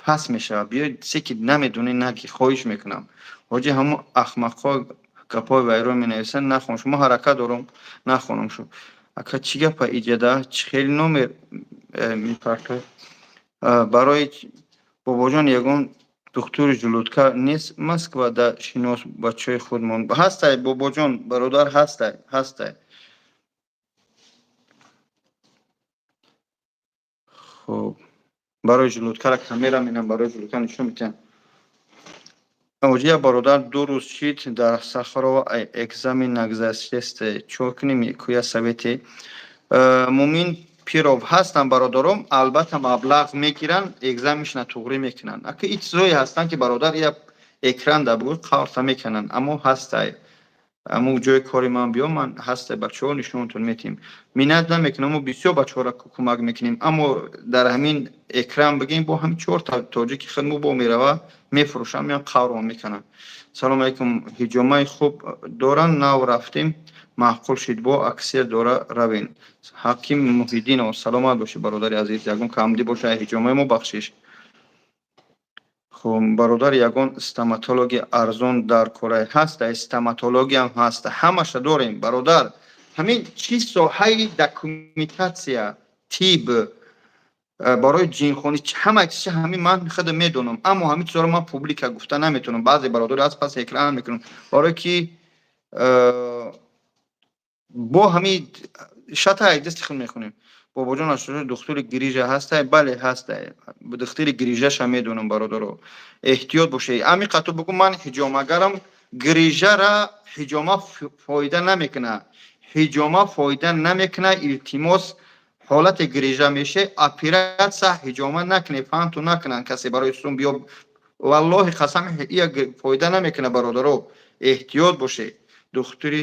пас мешавад. Биёед, се ки намедонӣ, наги, хоҳиш мекунам. Ҳоҷи, ҳамун ахмақҳо гапҳои вайрон менависанд, нахон. Шумо ҳаракат дорум, нахонам шу. Ака, чӣ гапа иҷада? Чӣ хели номер мепартоед? Барои бобоҷон ягон духтури желудка нест Москва да шинос бачаҳои худмон ҳастай, бобоҷон, бародар, ҳастай, ҳастай. Хуб, барои желудкара камера менам, барои желудка нишон метиҳам. Оҷия бародар, 2 рӯз шид дар Сахарова, экзамен нагзаштесте, чо кунем, куя совете? Мумин Пиров ҳастанд, бародаром, албатта маблағ мегиранд, экзаменшна туғрӣ мекунанд. Ака, и чизое ҳастанд ки, бародар, я экран да бугӯ, қаврта мекунанд, аммо ҳастай. Аммо ҷои кори ман биё, ман ҳастай, бачаҳо нишонтон метиҳем. Миннат намекунам, мо бисёр бачаҳоро кӯмак мекунем, аммо дар ҳамин экран бигем, бо ҳамин чорта тоҷики хидмо бо мерава, мефурӯшанд, меян қаврон мекунанд. Салому алайкум, ҳиҷомаи хуб доранд, нав рафтем, маъқул шид, бо аксия дора, равен. Ҳаким Муҳиддинов, саломат бошӣ, бародари азиз, ягон камдӣ боша ҳиҷомаи мо, бахшиш. Хуб, бародар, ягон стоматологи арзон дар Корай ҳаста? Стоматологиям ҳаста, ҳамаша дорем, бародар. Ҳамин чи соҳаи документация, тиб, барои ҷинхонӣ, ҳама чиз ҳамин ман худам медонам, аммо ҳамин чизоро ман публика гуфта наметавонам. Баъзе бародари аз пас экран мекунам, барое ки бо ҳамин шата дасти худ мехонем. Бобоҷон, аз духтури грижа ҳастай? Бале, ҳастай, духтури грижаша медонам. Бародаро, эҳтиёт бошед. Ами қату бугӯ, ман ҳиҷомагарам, грижара ҳиҷома фоида намекуна, ҳиҷома фоида намекуна. Илтимос, ҳолати грижа меше, оператсия ҳиҷома накунед, фаҳмту накунанд касе барои сум биё, валлоҳи қасам, ия фоида намекуна. Бародаро, эҳтиёт бошед. Духтури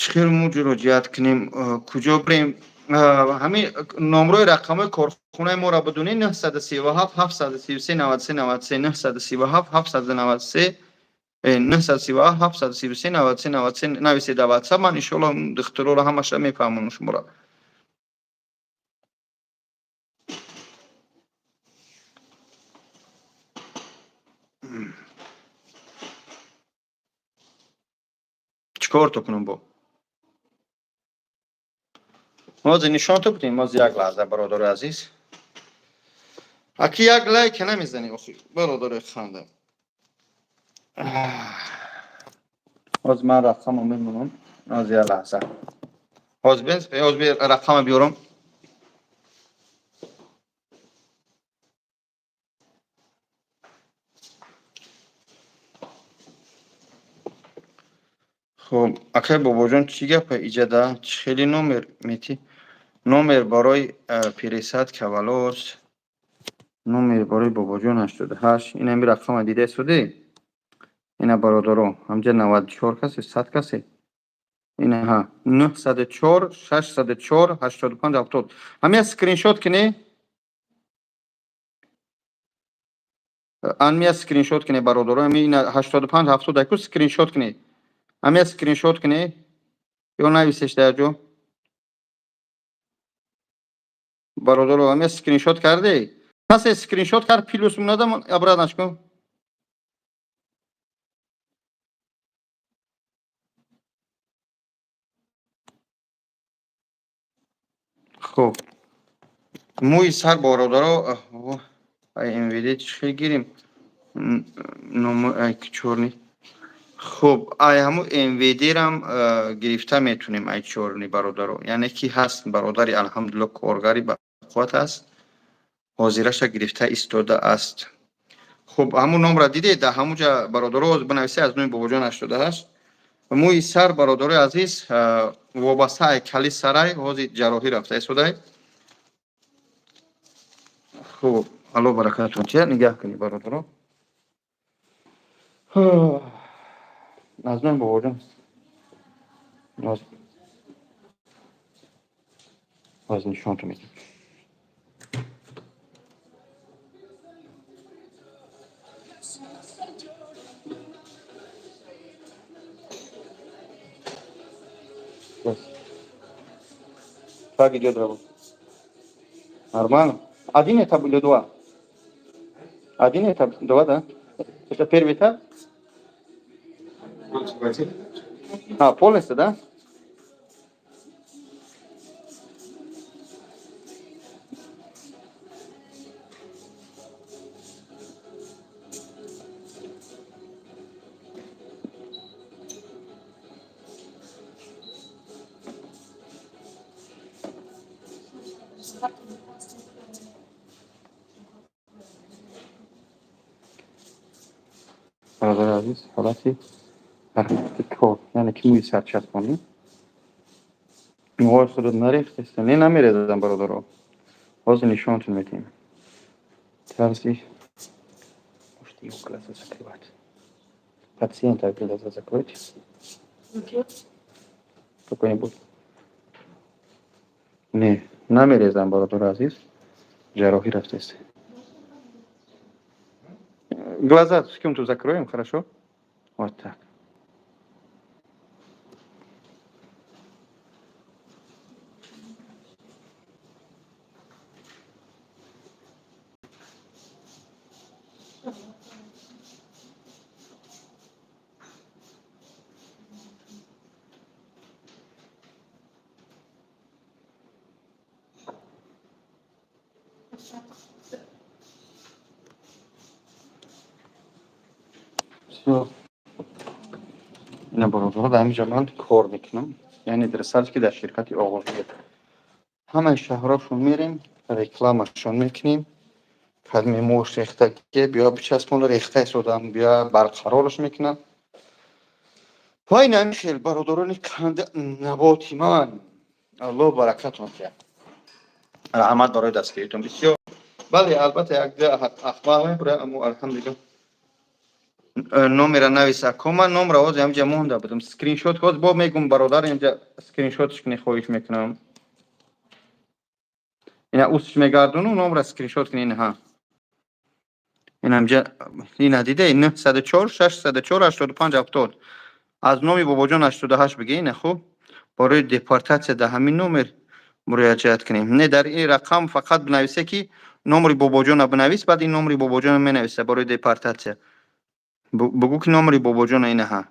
чӣ хел муроҷиат кунем, куҷо бирем? Ҳамин номрои рақамҳои корхонаи моро бидонед: 937 733 93 93, 937 793, 937 733 93 93. Нависед дар Ватсап, ман иншоалло духтуроро ҳамаша мефаҳмонам шуморо. Чӣ кор то кунам? Бо ҳозир нишонто будем. Ҳозир, як лаҳза, бародари азиз. Аки, як лайк намезанӣ, охи, бародари ханда? Ҳозир ман рақамо мемонам. Ҳозир, як лаҳза, ҳозир рақама биёрам. Хуб, акай бобоҷон, чӣ гапа иҷада? Чӣ хели номер метӣ? Номер барои пересадка волос, номер барои бобоҷон 88. Ин ҳами рақама дида истодӣ? Ина, бародаро, ҳамҷа 94 касе, 100 касе. Инаҳа, 904 604 85 70. Ҳамия скриншот кунӣ, анмия скриншот кунӣ, бародаро. Ҳами ина 85 70 аку скриншот кунӣ, ҳамия скриншот кунӣ ё нависеш дар ҷо. Бародаро, ҳамия скриншот кардӣ? Касе скриншот кард, плюс монадам, обратно кун. Хуб, мӯи сар, бародаро, МВД чӣ хел гирем? Чёрный. Хуб, ай ҳамун МВДрам гирифта метунем, ай чёрный, бародаро. Яъне ки ҳаст бародари, алҳамдулилло, коргари бақувват аст, ҳозираша гирифта истодааст. Хуб, ҳамун номра дидед дар ҳамун ҷа, бародаро, бинависе аз номи бобоҷон 88. Мӯи сар, бародарои азиз, вобаста ай кали сарай, ҳозир ҷарроҳӣ рафта истодай. Хуб, алло баракатун. Чи нигаҳ кунӣ, бародаро, аз номи бобоҷон ҳозир нишонтон медиҳам. Сейчас. Как идет работа? Нормально? Один этап или два? Один этап, два, да? Это первый этап? А, полностью, да? Бародари азиз, ҳолати ҳаракати кор, яъне ки мӯи сарчаспонӣ, мӯҳои худро нарехтеста, не, намерезам, бародаро, ҳозир нишонтон медиҳем тарзи. Можете его глаза закрывать, пациента глаза закройте какой-нибудь. Не, намерезам, бародари азиз, ҷарроҳӣ рафтест. Глаза с кем-то закроем, хорошо? Вот так. Всё. Ина, бародаро, дар ҳаминҷа ман кор мекунам, яъне дар ки дар ширкати Оғозият ҳамаи шаҳрҳошон мерем, рекламашон мекунем. Кадми мӯш рехтагие, биё бичаспона, рехта истодам, биё барқарораш мекунам. Ва ин ҳамин хел, бародарони наботи ман, Аллоҳ баракатон диҳад, раҳмат барои дастгиритон бисёр. Бале, албатта, як ахмақ мебурад, аммо алҳамдулилло. Номера навис, ако. Ман номра ҳозир ҳамҷа монда будам, скриншот ҳозир бо мегум, бародар, инҷа скриншотш кунӣ, хоҳиш мекунам. Ина усш мегардону, номра скриншот кунӣ. Ҳа, инамҷа ина диде, 904 604 85 70, аз номи Бобоҷон 88 биге. Ина, хуб, барои депортатсия дар ҳамин номер муроҷиат кунем. Не, дар ин рақам фақат бинависе, ки номери Бобоҷона бинавис, баъд ин номери Бобоҷона менависа. Барои депортатсия бугӯ, ки номери Бобоҷона ина. Ҳа,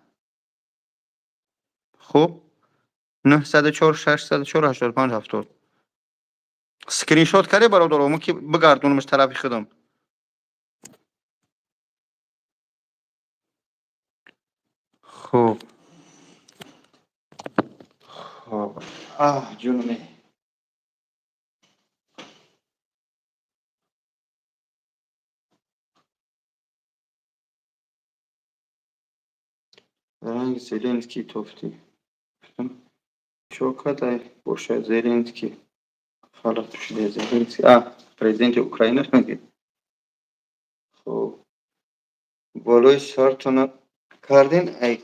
хуб, 904 604 85 70. Скриншот карде, бародаро, мо ки бигардонамаш тарафи худам. Хуб, аҳ, ҷунме. Ранги Зеленский тофтӣ. Чо кадай бошад Зеленский? Халат пӯшида Зеленский. А, президенти Украина меги. Хуб. Болои сартона кардин? Ай.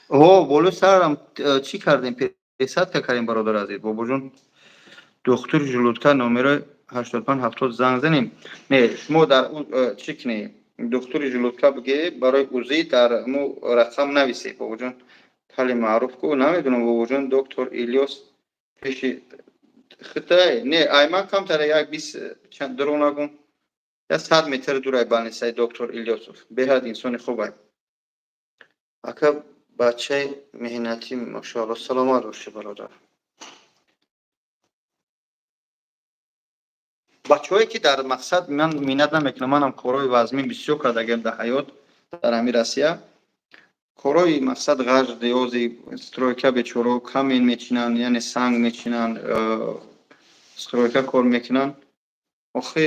О, болои сарам чӣ кардем? Пересадка кардем, бародар азиз. Бобоҷон, духтур желудка номерои 85 70 занг занем. Не, шумо дар он чӣ кунед? Духтури желудка бигӣ, барои УЗИ дар мо рақам нависед, бобоҷон. Кали маъруф ку, намедонам, бобоҷон, доктор Илёс пеши хитай. Не, ай ман камтар як бист чанд, дурӯғ нагум, як 100 метр дурай больницаи доктор Илёсов. Беҳад инсони хубай. Ака, бачаи меҳнатӣ, машоалло, саломат бошӣ, бародар. Бачаҳое ки дар мақсад, ман миннат намекунам, манам корҳои вазмин бисёр кардагиам дар ҳаёт, дар ҳамин Россия. Корҳои мақсад ғаж деози стройка, бечоро камень мечинанд, яъне санг мечинанд, стройка кор мекунанд. Охи,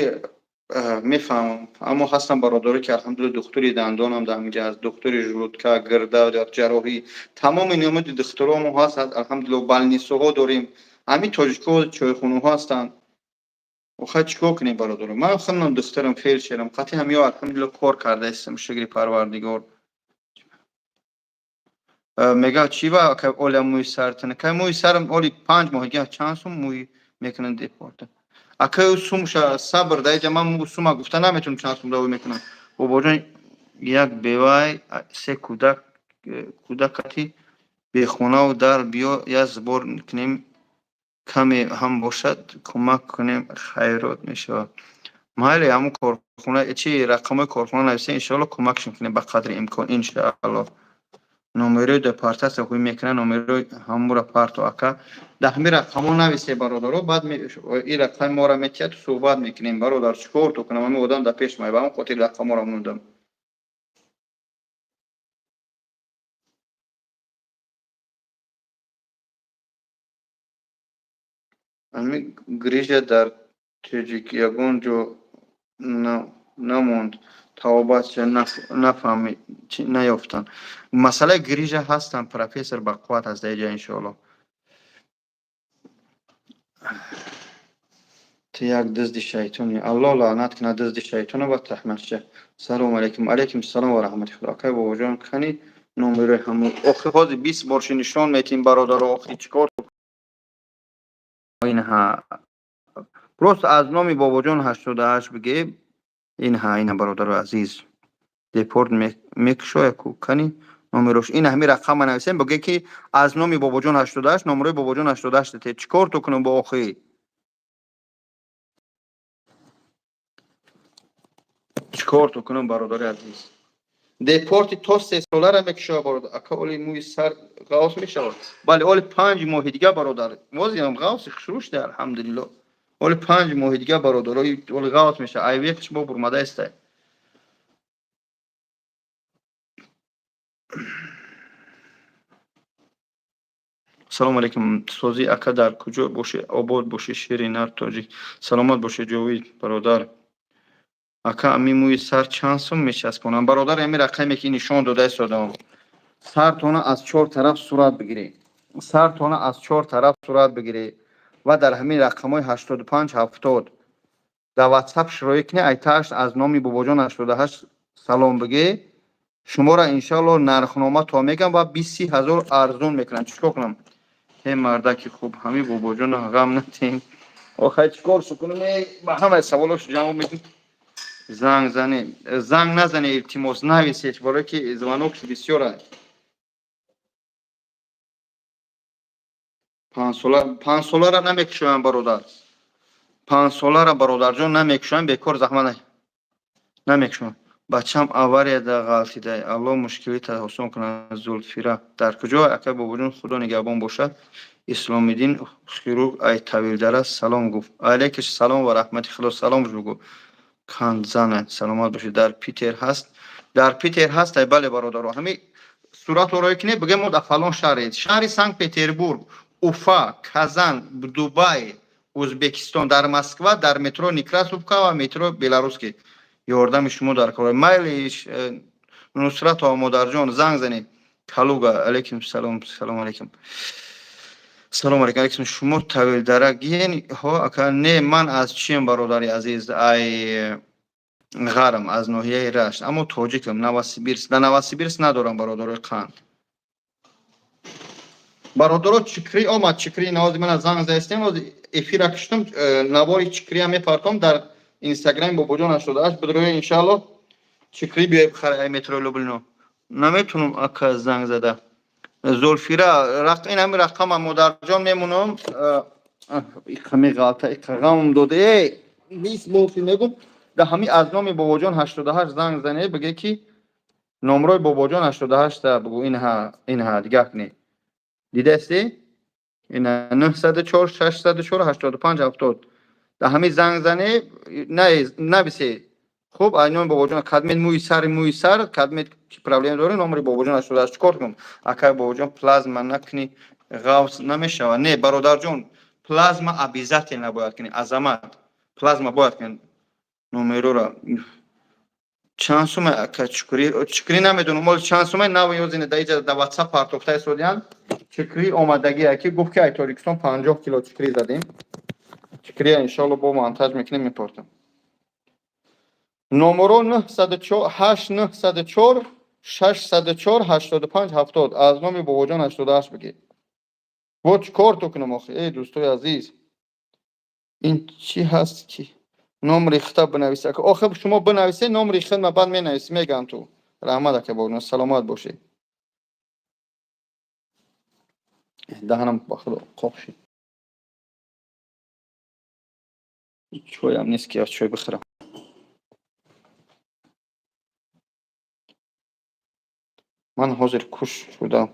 мефаҳмам, аммо ҳастам бародаре ки, алҳамдулилла, духтури дандонам дар ҳаминҷа аст, духтури желудка, гирда, ҷарроҳӣ, тамоми намуди духтуромо ҳаст, алҳамдулилла. Больницаҳо дорем, ҳамин тоҷикҳо чойхонаҳо ҳастанд. Охай, чӣ кор кунем, бародаро? Ман худам духтурам, фельдшерам, қатъи ҳамиё, алҳамдулилла, кор кардаистам, шукри Парвардигор. Мега чӣ ва оля мӯи сартана? Кай мӯи сарам оли 5 моҳ чанд сум мӯй мекунанд депорта? Акай, сумша сабр, даиҷа ман сума гуфта наметавонам, чанд сум даво мекунам. Бобоҷон, як бевай се кӯдак, кӯдакати. Бехонаву дар биё, як сбор кунем, каме ҳам бошад, кӯмак кунем, хайрот мешавад. Майли, ҳамун корхона чи рақамҳои корхона нависем, иншоалло, кӯмакшон кунем ба қадри имкон, иншоалло. Номерои депортатсия ҳуй мекунад, номерои ҳамура парто, ака. Дар ҳамин рақамҳо нависе, бародаро, баъд ин рақами моро метиҳад, суҳбат мекунем. Бародар, чӣ кор то кунам? Ҳамин одам дар пеш май, ба ҳамон хотир рақамҳоро мондам. Ҳамин грижа дар тоҷик ягон ҷо намонд, табобатша нафаҳмид, наёфтанд. Масъалаи грижа ҳастанд, профессор бақувват ҳаст дар иҷа, иншоалло. Ту як дизди шайтони, Аллоҳ лаънат кунад дизди шайтона ва таҳматша. Салому алайкум. Алайкум салом ва раҳмати Худо. Акай Бобоҷон, кани номерои ҳамун? Охи, ҳозир 20 борши нишон метиҳем, бародаро, охи, чӣ кор? Инҳа, просто аз номи Бобоҷон 88 бигӣ. Инҳа, ина, бародарои азиз, депорт мекушояд ку. Кани номерош? Ин ҳамин рақама нависем, бигӯе ки аз номи Бобоҷон 88, номерои Бобоҷон 88 дете. Чӣ кор ту кунам бо, охи? Чӣ кор ту кунам, бародари азиз? Депорти то 3 солара мекушояд, бародар. Ака, оли мӯи сар ғавс мешавад? Бале, оли 5 моҳи дига, бародар. Возиам ғавси хушрӯ шуда, алҳамдулилло. Оли 5 моҳи дига, бародар, оли ғавс мешавад. Айвехш бо бурмада истай. Салому алейкум, созӣ, ака, дар куҷо бошӣ? Обод бошӣ, шери нар тоҷик. Саломат бошӣ, Ҷовид бародар. Ака, ами мӯи сар чанд сум мечаспонам? Бародар, ами рақаме ки нишон дода истодам, сартона аз чор тараф сурат бигирӣ, сартона аз чор тараф сурат бигирӣ ва дар ҳамин рақамҳои 85 70 дар Ватсап широӣ кунӣ, айтааш аз номи Бобоҷон 88 салом бигӣ, шуморо иншоалло нархнома то мегам ва 20-30 ҳазор арзон мекунам. Чӣ кор кунам? Э, мардаки хуб, ҳамин Бобоҷона ғам натем. Охай, чӣ кор кунам? Ба ҳамаи саволош ҷавоб медим. Занг зане, занг назане, илтимос, нависед, барое ки звонок бисёр аст. Панҷсола, панҷсолара намекушоям, бародар. Панҷсолара, бародарҷон, намекушоям, бекор заҳмат намекушоям. Бачам аварияда ғалтида, Аллоҳ мушкилита осон кунад. Зулфира дар куҷо, ака Бобоҷон? Худо нигаҳбон бошад. Исломиддин хирург ай Тавилдара салом гуфт. Алайкиш салом ва раҳмати Худо, салом бигӯ. Кандзана, саломат бошед. Дар Питер ҳаст? Дар Питер ҳаст, ай, бале, бародаро. Ҳамин суратро роӣ кунед, бигӯем, мо дар фалон шаҳре, шаҳри Санкт Петербург, Уфа, Казан, Дубай, Ӯзбекистон, дар Москва, дар метро Некрасовка ва метро Белорусский. Ёрдами шумо дар кор. Майли, Нусрато, модарҷон, занг занед. Калуга. Алайкум салом, салом алайкум, салом алейкум, алейкум. Шумо Тавилдара ген ҳо, ака? Не, ман аз чием, бародари азиз? Ай ғарм, аз ноҳияи Рашт, аммо тоҷикам. Новосибирск, дар Новосибирск надорам, бародарои қанд. Бародаро, чикрӣ омад, чикрӣ навози мана занг заистем, эфира киштум, навори чикриам мепартом дар Инстаграми Бобоҷон 88, бидроя, иншаалло. Чикрӣ биёй бихара ай метро Люблино. Наметунам, ака, занг зада. Зулфира, ин ҳами рақама, модарҷон, мемонам. Иқа меғалта, иқа ғамм дода. Э, 20 бофи мегум, да ҳами аз номи Бобоҷон 88 занг зане, биге ки номрои Бобоҷон 88-та бугӯ. Инҳа, инҳа, дигар кунед. Дидасти? Ина 904 604 85 70. Да ҳами занг зане, нависе. Хуб, ай номи Бобоҷон кадмет мӯи сар, мӯи сар кадмет, чӣ проблема дорӣ, номери Бобоҷон 88. Чӣ кор кунам, акай Бобоҷон? Плазма накунӣ, ғавс намешавад? Не, бародарҷон, плазма обязательно бояд кунӣ. Азамат, плазма бояд кунӣ. Номерора чанд сума, ака, чукрӣ? Чукрӣ намедонам, оли чанд сума нав ёзине да иҷа да Ватсап партофта истодиян. Чукрӣ омадагия ки гуфт, ки ай Тоҷикистон 50 кило чукрӣ задем. Чукрия иншоалло бо монтаж мекунем, мепортам. Номеро 904 8 904 604 85 70, аз номи Бобоҷон 88 бигӣ. Бо чӣ кор ту кунам, охи? Эй, дӯстои азиз, ин чӣ ҳаст ки номри хита бинависа? Охи, шумо бинависе номри хидма, баъд менавис, мегам ту. Раҳмат, ака Бобоҷон, саломат бошед. Даҳанам, ба худо, қоқ шид. Чойам нест, ки чой бихӯрам. Ман ҳозир куш шудам,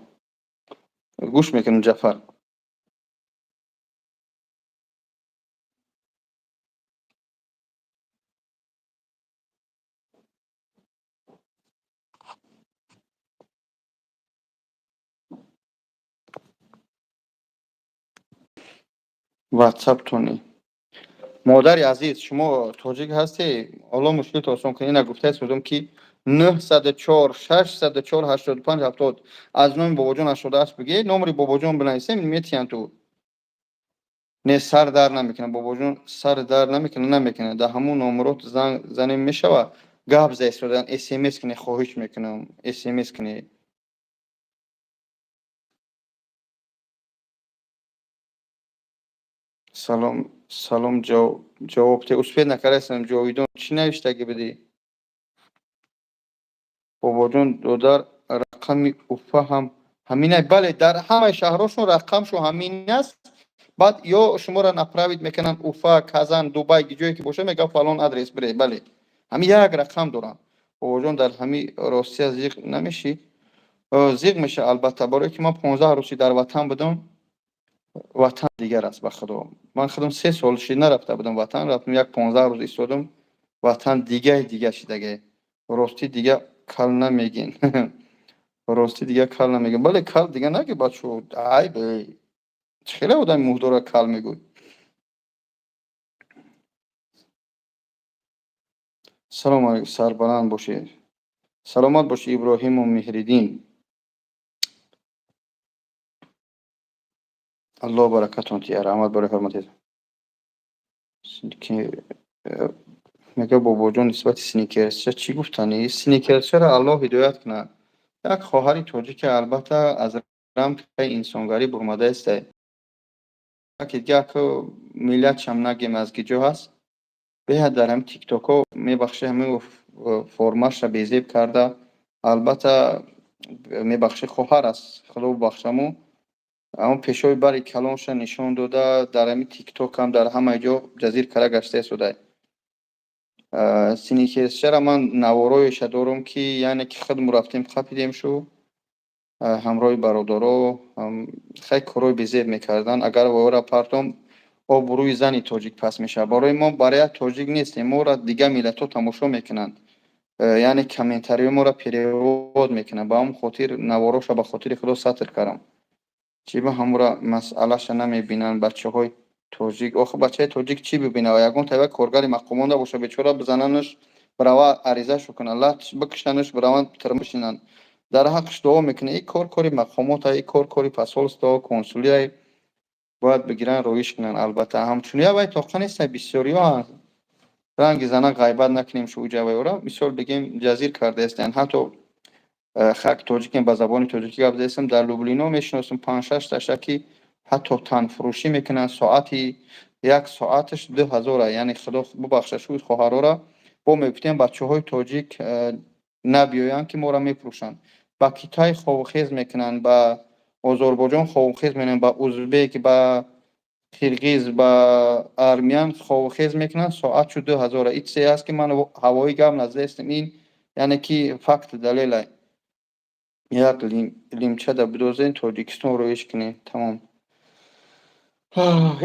гӯш мекунам, Ҷафар. Ватсаптони, модари азиз, шумо тоҷик ҳастӣ? Алло мушкилто осон кунед. Ина гуфтаи судум, ки 904 604 85 70 аз номи Бобоҷон 88 бигӣ, номери Бобоҷон бинависем, метиҳанд. Ту не, сар дар намекунад, Бобоҷон, сар дар намекунад, намекунад. Дар ҳамун номерот занг занем мешава, гап за истодан. СМС кунед, хоҳиш мекунам, СМС кунед. Салом, салом, ҷавоб те успеть накардастам. Ҷовидон, чӣ навиштагӣ будӣ? Бобоҷон, додар, рақами Уфа ҳам ҳамина? Бале, дар ҳамаи шаҳрҳошон рақамшо ҳамин аст. Баъд ё шуморо направить мекунанд Уфа, Казан, Дубай, ҷое ки боша, мега фалон адрес бире. Бале, ҳамин як рақам дорам. Бобоҷон, дар ҳами Россия зиқ намешӣ? Зиқ меша, албатта, барое ки ман 15 рӯзи дар ватан будам. Ватан дигар аст, ба худо. Ман худам 3 сол шид нарафта будам ватан, рафтам, як 15 рӯз истодам. Ватан дигаи дига шидагай. Ростӣ, дига кал намегин, ростӣ, дига кал намегин. Бале, кал дига наги, бачо, айб. Хеле одами муҳдора кал мегӯй. Салому алейкум, сарбаланд бошед, саломат бошед, Иброҳиму Меҳриддин. Аллоҳ баракатон тия, раҳмат барои ҳурматед. Мега, бобоҷон, нисбати сникерсча чӣ гуфтанӣ? Сникерсчаро Аллоҳ ҳидоят кунад. Як хоҳари тоҷике, албатта, аз рамкаи инсонгарӣ бурмадаесте. Яке дига, миллатшам нагем, аз ки ҷо ҳаст, беҳад дар ҳами тиктокҳо, мебахшӣ, ҳамин формаша безеб карда. Албатта, мебахшӣ, хоҳар аст, худо бубахшаму, аммо пешои бари калонша нишон дода, дар ҳами тиктокам, дар ҳамаи ҷо ҷазир кара гашта истода. Синикерсчара ман навороеша дорум, ки яъне ки худму рафтем, қапидем шу ҳамроҳи бародаро. Хай, корҳои безеб мекардан. Агар вора партом, обрӯи зани тоҷик паст мешавад. Барои мо, барои як тоҷик нестем, моро дигар миллатҳо тамошо мекунанд, яъне комментариҳои моро перевод мекунанд. Ба ҳамон хотир навороша, ба хотири худо, сатр кардам. Чӣ ба ҳамура масъалаша намебинанд бачаҳои тоҷик? Охи, бачаи тоҷик чӣ бибинад? Ягон тайва коргари мақомот набоша, бечора, бизананаш, бирава аризашу кунад, лат бикушанаш, бираванд тирмишинанд, дар ҳаққаш дуо мекунад. Ин кор кори мақомота, ин кор кори посольство, консулия, бояд бигиранд, роиш кунанд. Албатта, ҳамчуния вай тоқа неста, бисёриҳо ранги зана ғайбат накунем, шуҷавайора мисол бигем, ҷазир кардаестанд. Ҳатто хак тоҷикем, ба забони тоҷикӣ гап заестам. Дар Люблино мешиносам панҷ-шаш таша, ки ҳатто танфурӯшӣ мекунанд, соати як соаташ 2000-а. Яъне худо бубахша шуд хоҳарора. Бо мегуфтем, бачаҳои тоҷик набиёянд, ки моро мефурӯшанд. Ба Китай ховухез мекунанд, ба Озарбойҷон ховухез мекунанд, ба узбек, ба қирғиз, ба армян ховухез мекунанд, соатшу 2000-а. Ин чизе аст, ки ман ҳавои гап наздаестам, ин яъне ки факт, далела. Як лимчада бидозен, Тоҷикистон роиш кунед, тамом.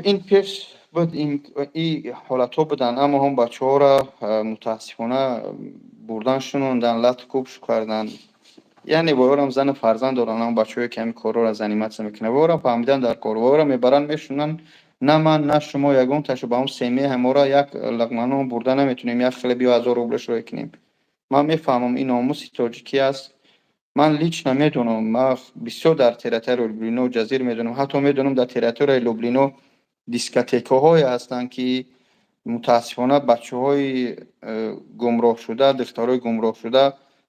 Ин пеш буд, ин ҳолатҳо буданд, аммо ҳам бачаҳоро, мутаассифона, бурдан, шунондан, лату куб карданд. Яъне воёрам зану фарзанд доранд, ам бачаҳое ки ҳамин корҳоро заниматься мекунанд, воёрам фаҳмидан дар кор, воёра мебаранд, мешунанд. На ман, на шумо ягон ташу ба он семья ҳамора як луқманон бурда наметунем, як хеле биё 1000 рублеш рӯй кунем. Ман мефаҳмам, ин номуси тоҷикӣ аст. Ман лично медонам, ман бисёр дар территорияи Люблино ҷазир медонам. Ҳатто медонам, дар территорияи Люблино дискотекаҳое ҳастанд, ки мутаассифона бачаҳои гумроҳшуда, духтарои гумроҳшуда,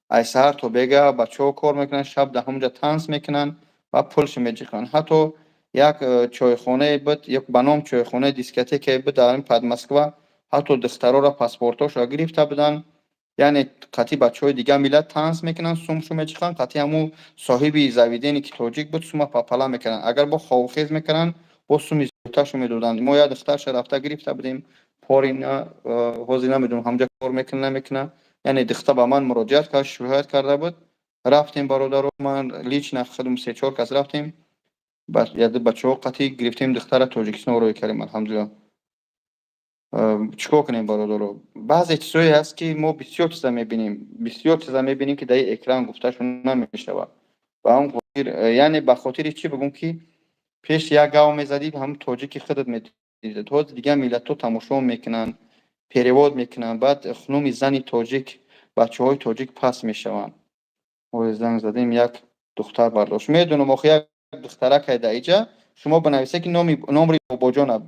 ай саҳар то бега бачаҳо кор мекунанд, шаб дар ҳамонҷа танс мекунанд ва пулшо меҷиқанд. Ҳатто як чойхонае буд, як ба ном чойхонаи дискотекае буд дар под Москва, ҳатто духтароро паспортҳошро гирифта буданд. Яъне қатъи бачаҳои дигар миллат танс мекунанд, сумшу мечиханд, қатъи ҳамун соҳиби заведение, ки тоҷик буд, сума папала мекарданд. Агар бо ховхез мекарданд, бо суми зиёдтаршо медоданд. Мо як духтарша рафта гирифта будем, порина, ҳозир намедонам, ҳамҷа кор мекунад, намекунад. Яъне духта ба ман муроҷиат кард, шикоят карда буд. Рафтем, бародаро, ман лично худам се-чор кас рафтем, бачаҳо қатъи гирифтем, духтара Тоҷикистон рӯй кардем, алҳамдулилла. Чӣ кор кунем, бародаро? Баъзе чизҳое ҳаст, ки мо бисёр чиза мебинем, бисёр чиза мебинем, ки дар экран гуфташон намешавад. Ба ҳамн хотир, яъне ба хотири чӣ бигӯм, ки пеш як гав мезадӣ, ҳамн тоҷики худат медидед. Ҳозир дигар миллатҳо тамошо мекунанд, перевод мекунанд, баъд номи зани тоҷик, бачаҳои тоҷик паст мешаванд. Ҳозир занг задем, як духтар бардошт. Медонам, охи, як духтаракай дар иҷа, шумо бинависед, ки номи номри бобоҷона,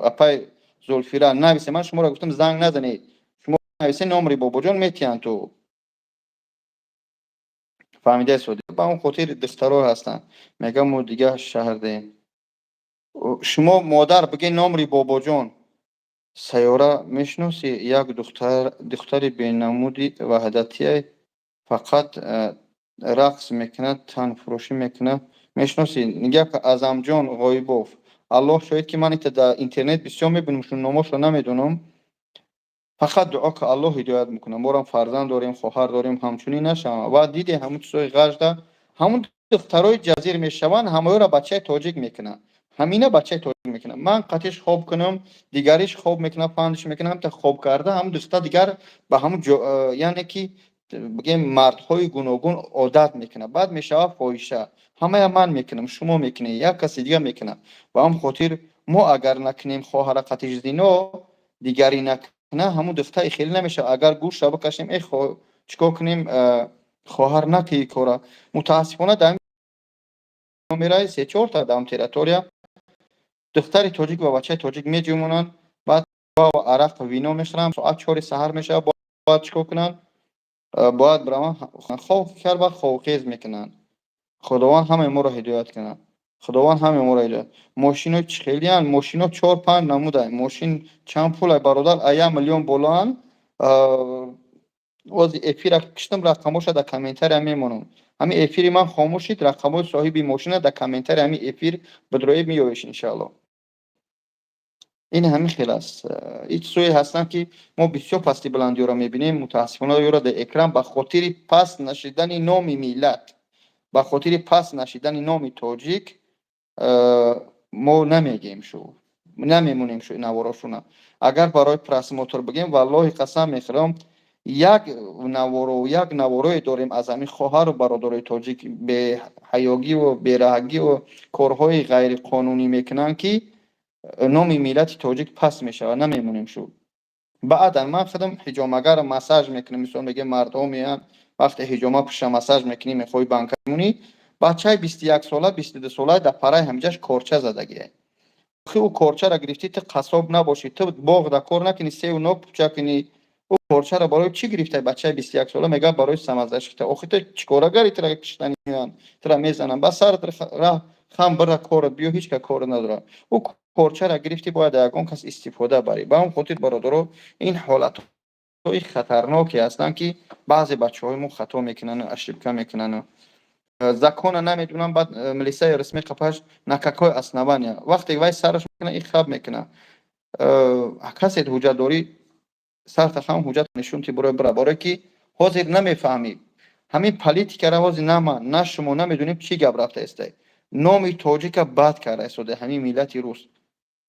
апай Зулфира, нависе. Ман шуморо гуфтам, занг назанед, шумо нависе номри бобоҷон, метиҳанд. Ту фаҳмидаи соди. Ба он хотир духтаро ҳастанд, мегӯям, мо дигар шаҳрдем. Шумо, модар, бигӯ номри бобоҷон. Сайёра мешиносӣ? Як духтар, духтари бенамуди ваҳдатия, фақат рақс мекунад, танфурӯшӣ мекунад. Мешиносӣ? Нигаҳ, Аъзамҷон Ғоибов. Аллоҳ шоҳид, ки ман ита дар интернет бисёр мебинам, шун номошро намедонам. Фақат дуо ки Аллоҳ ҳидоят мекунад. Морам фарзанд дорем, хоҳар дорем, ҳамчунин нашаванд. Ва диде, ҳамун чизҳои ғажда, ҳамун духтарои ҷазир мешаванд, ҳамаёро бачаи тоҷик мекунанд. Ҳамина бачаи тоҷик мекунад. Ман қатиш хоб кунам, дигариш хоб мекунад, фандиш мекунад, ҳамта хоб карда, ҳамун духта дигар ба ҳамун, яъне ки бигем, мардҳои гуногун одат мекунад. Баъд мешавад фоҳиша. Ҳамая ман мекунам, шумо мекунед, як каси дигар мекунад. Ба ҳамн хотир мо агар накунем хоҳара қатиш зино, дигари накунад, ҳамун духтаи хеле намешавад. Агар гӯша бикашем, э, чӣ кор кунем, хоҳар, накунӣ кора. Мутаассифона, дар мераи се-чорта дар территория духтари тоҷик ва бачаи тоҷик меҷумонанд, баъд арақ, вино мехӯранд, соат 4 саҳар мешавад, бояд чӣ кор кунанд? Бояд бираванд хоб кард, баъд хобхез мекунанд. Худованд ҳамаи моро ҳидоят кунад. Худованд ҳамаи моро ҳидоят. Мошино чӣ хелиянд? Мошино чор панҷ намудай. Мошин чанд пулай, бародар? А 1 миллион болоанд. Ози эфира киштам, рақамоша дар комментария мемонам. Ҳамин эфири ман хомӯшид, рақамҳои соҳиби мошина дар комментария ҳамин эфир бидроед, меёбеш, иншаалло. Ин ҳамин хел аст. Ҳеҷ чизое ҳастанд, ки мо бисёр пасти баландиёро мебинем, мутаассифона, ёро дар экран ба хотири паст нашидани номи миллат, ба хотири паст нашидани номи тоҷик мо намегем, шу намемонем, шу наворошуна. Агар барои просмотр бигем, валлоҳи, қасам мехӯрам, як наворо, як наворое дорем аз ҳамин хоҳару бародарои тоҷик, беҳаёгиву бераҳгиву корҳои ғайриқонунӣ мекунанд, ки номи миллати тоҷик паст мешавад, намемонем шу. Баъдан ман худам ҳиҷомагарро массаж мекунам. Мисол, мегӯем, мардҳо меянд, вақте ҳиҷома пуша массаж мекунӣ, мехоҳӣ банка мемонӣ, бачаи 21 сола, 22 сола дар параи ҳамҷаш корча задагиай. Охи, ӯ корчаро гирифтӣ, ту қассоб набошӣ, ту боғ да кор накунӣ, севу нок пуча кунӣ, ӯ корчаро барои чӣ гирифтай? Бачаи 21 сола мегӯяд, барои самозащита. Охи, ту чӣ корагари? Тура киштани меоянд, тура мезананд, ба сарат раҳ хам бира, корат биё, ҳеҷ ка кор надорад. Ӯ корчаро гирифтӣ, бояд ягон кас истифода барӣ. Ба он хотир, бародаро, ин ҳолатҳои хатарноке ҳастанд, ки баъзе бачаҳои мо хато мекунанд, ошибка мекунанд, закона намедонам. Баъд милисаи расмӣ қапаш, на какое основание? Вақте вай сараш мекунад, ин хаб мекунад. Касе ҳуҷҷат дорӣ, сарта хам, ҳуҷҷат нишон ти, барои бира, барое ки ҳозир намефаҳмӣ ҳамин политикара. Ҳозир на ман, на шумо намедонем, чӣ гап рафта истай. Номи тоҷика бад карда истода ҳамин миллати рус.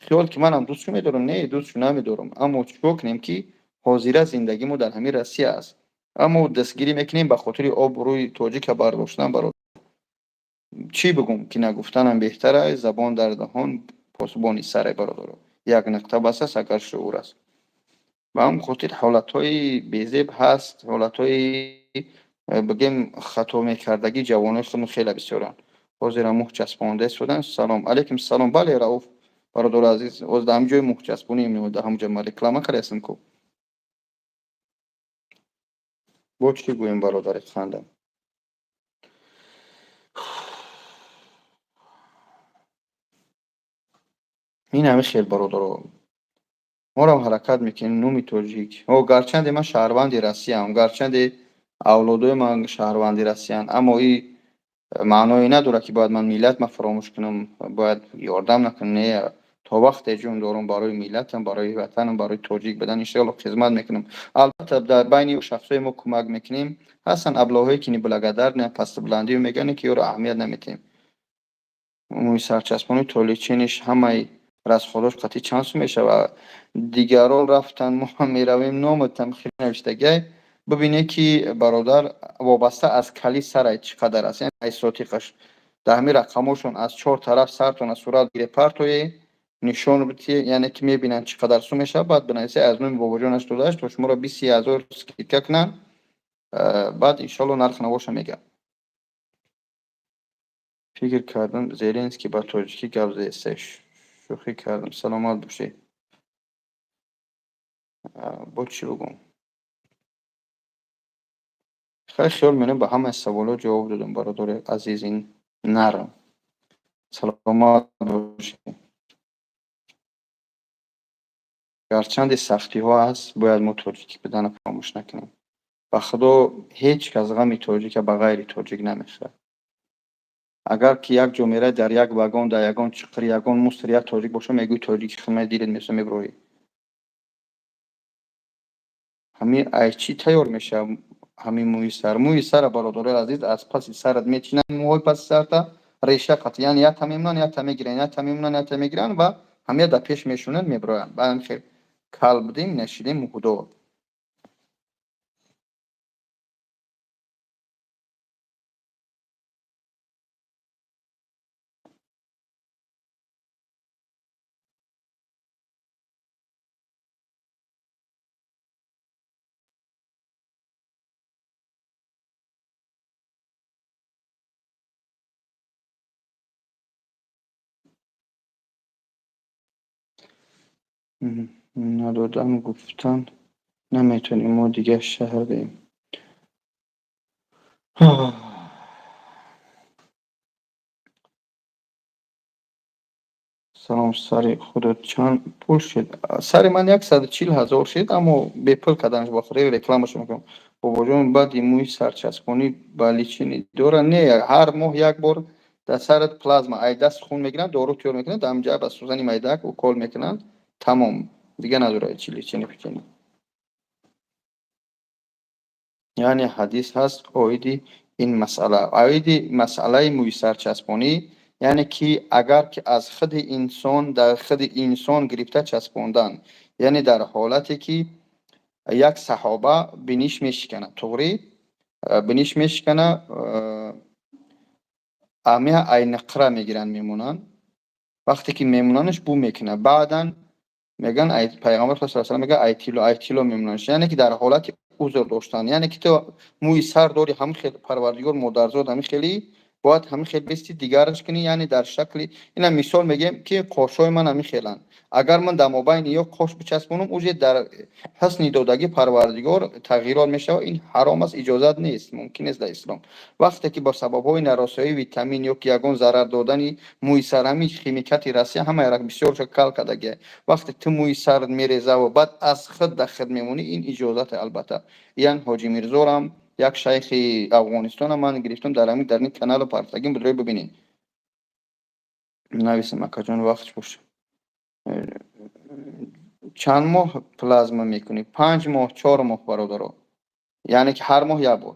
Хиёл ки манам дӯстшу медорам, не, дӯстшу намедорам, аммо чӣ кор кунем, ки ҳозира зиндагӣ мо дар ҳамин Россия аст, аммо дастгирӣ мекунем ба хотири обрӯи тоҷика бардоштан. Бародар, чӣ бигӯм, ки нагуфтанам беҳтар аст. Забон дар даҳон, посбони саре, бародаро. Як нуқта бас аст, агар шуур аст. Ба ҳамн хотир ҳолатҳои безеб ҳаст, ҳолатҳои, бигем, хато мекардагӣ ҷавонои худмон хеле бисёранд. Ҳозира муҳ часпонда истодан. Салом алейкум, салом. Бале, Рауф, бародари азиз, оз дар ҳамин ҷои муҳчаспонӣ, дар ҳамун ҷо ма реклама кардаастам ку. Бо чӣ гӯем, бародари ханда? Ин ҳамин хел, бародаро. Морам ҳаракат мекунем номи тоҷик. О, гарчанде ман шаҳрванди Россияам, гарчанде авлодои ман шаҳрванди Россиянд, аммо и маъное надорад, ки бояд ман миллатма фаромӯш кунам, бояд ёрдам накунам. Не, то вақте ҷон дорам, барои миллатам, барои ватанам, барои тоҷик будан иншоалло хизмат мекунам. Албатта, дар байни шахсҳое мо кӯмак мекунем, ҳастанд аблаҳое, ки неблагодарные, пастубландию мегӯянд, ки ёро аҳамият наметиҳем. Мӯи сарчаспони то лечение ш ҳамаи расход ош қатъи чанд сум мешавад? Дигарон рафтанд, мо ҳам меравем. Номатам хеле навиштагиай. Бибинед, ки бародар, вобаста аз кали сарай чӣ қадар аст, яъне ай сотиқаш. Дар ҳамин рақамошон аз чор тараф сартона сурат гире, партое нишон битие, яъне ки мебинанд, чӣ қадар сум мешавад. Баъд бинависе аз номи Бобоҷон 88, то шуморо 20-30 ҳазор скидка кунанд. Баъд иншоалло нарх навоша мегӯям. Фикр кардам, Зеленский ба тоҷикӣ гап зеста, шӯхӣ кардам. Саломат бошед. Бо чӣ бигӯм? Хеле хиёл менам, ба ҳамаи саволҳо ҷавоб додам, бародари азизи нарм. Саломат бошед. Гарчанде сахтиҳо ҳаст, бояд мо тоҷикӣ буданро фаромӯш накунем. Ба Худо, ҳеҷ кас ғами тоҷика ба ғайри тоҷик намехӯрад. Агар ки як ҷо меравӣ, дар як вагон, дар ягон чиқир, ягон мусор як тоҷик боша, мегӯӣ: «Тоҷики хидмати дилет месӯзад», мебироӣ. Ҳамин ай чӣ тайёр мешавад ҳамин мӯи сар? Мӯи сара, бародарои азиз, аз паси сарат мечинанд, мӯҳои паси сарта реша қатъ, яъне якта мемонанд, якта мегиранд, якта мемонанд, якта мегиранд ва ҳамия дар пеш мешунанд, мебироянд. Ба ҳамин хел кал будем, нашидем муҳудо. Надодам, гуфтан наметавонем, мо дигар шаҳрем. Салом, сари худо чанд пул шуд? Сари ман 140 000 шуд, аммо бепул карданаш бо худо рекламашо мекунам. Бобоҷон, баъди мӯи сарчаспонӣ ба лечение дорад? Не, ҳар моҳ як бор дар сарат плазма, ай даст хун мегиранд, дору тайёр мекунанд, дар ҳамҷа ба сӯзани майдаак укол мекунанд, тамом. Дигар надорад чи лечение печение. Яъне ҳадис ҳаст оиди ин масъала, оиди масъалаи мӯи сарчаспонӣ, яъне ки агар ки аз худи инсон, дар худи инсон гирифта часпондан, яъне дар ҳолате ки як саҳоба биниш мешиканад, туғрӣ, биниш мешикана, амиа ай нақра мегиранд, мемонанд. Вақте ки мемонанаш, бӯ мекунад. Баъдан мегӯянд, ай пайғамбар саллаллоҳу алайҳи васаллам мегӯяд, ай тилло, ай тилло мемонанаш, яъне ки дар ҳолати узр доштан, яъне ки ту мӯи сар дори, ҳамин хел Парвардигор модарзод, ҳамин хели бояд ҳамин хел бести дигараш кунӣ, яъне дар шакли ина мисол мегӯем, ки қошҳои ман ҳамин хеланд. Агар ман дар мобайни ё қош бичаспонам, уже дар ҳусни додагӣ Парвардигор тағйирот мешавад. Ин ҳаром аст, иҷозат нест, мумкин нест дар ислом. Вақте ки бо сабабҳои нарасоии витамин ё ки ягон зарар додани мӯи сар, ҳамин химикати Россия ҳамаи бисёрша кал кардагия, вақте ту мӯи сарат мерезаву баъд аз худ дар худ мемонӣ, ин иҷозате. Албатта, ян Ҳоҷи Мирзорам, як шайхи Афғонистонам ман гирифтам, дар ҳамин дар ин каналу партагим буд, бибинед. Нависам, акаҷон, вақт боша. Чанд моҳ плазма мекунӣ? 5 моҳ, 4 моҳ, бародаро, яъне ки ҳар моҳ як бор.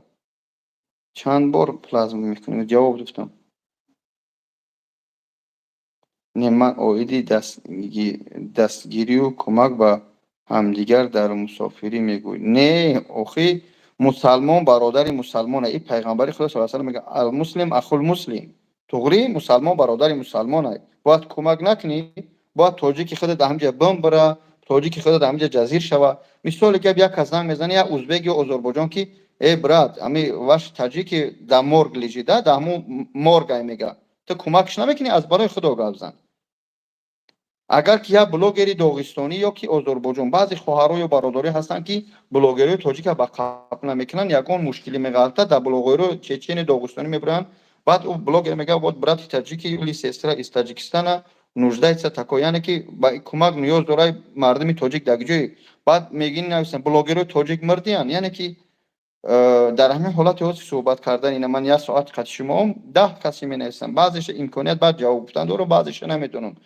Чанд бор плазма мекунӣ? Ҷавоб гуфтам. Не, ман оиди дастгирию кӯмак ба ҳамдигар дар мусофирӣ мегӯй. Не, охи, мусалмон бародари мусалмона. И пайғамбари Худо саллаллоҳу алайҳи васаллам мегӯяд: المسلم أخو المسلم. Туғрӣ, мусалмон бародари мусалмона. Бояд кӯмак накунӣ? Бояд тоҷики худат дар ҳамҷа бимбира, тоҷики худат дар ҳамҷа ҷазир шава. Мисоли гап, як кас занг мезана, як узбек ё озарбойҷон, ки: «Э, брат, ами ваш таҷики да морг лежит, да ҳамун моргай», мега. Ту кӯмакш намекунӣ? Аз барои Худо гап зан. Агар ки як блогери доғистонӣ ё ки Озарбойҷон, баъзе хоҳаро ё бародаре ҳастанд, ки блогерҳои тоҷика ба қабл намекунанд, ягон мушкилӣ меғалта, дар блогерҳои чечени, доғистонӣ мебуранд. Баъд ӯ блогер мегӯяд: «Вот брат таджики или сестра из Таджикистана, Нуждается такой, яъне ки ба кӯмак ниёз дорад мардуми тоҷик дар ҷое. Баъд мегин, нависам, блогерои тоҷик мурдиян. Яъне ки дар ҳамин ҳолати ҳозир суҳбат кардан, ина ман як соат қати шумоам, 10 касе менависам, баъзеша имконият баъд ҷавоб гуфтан дорам, баъзеша наметавонам.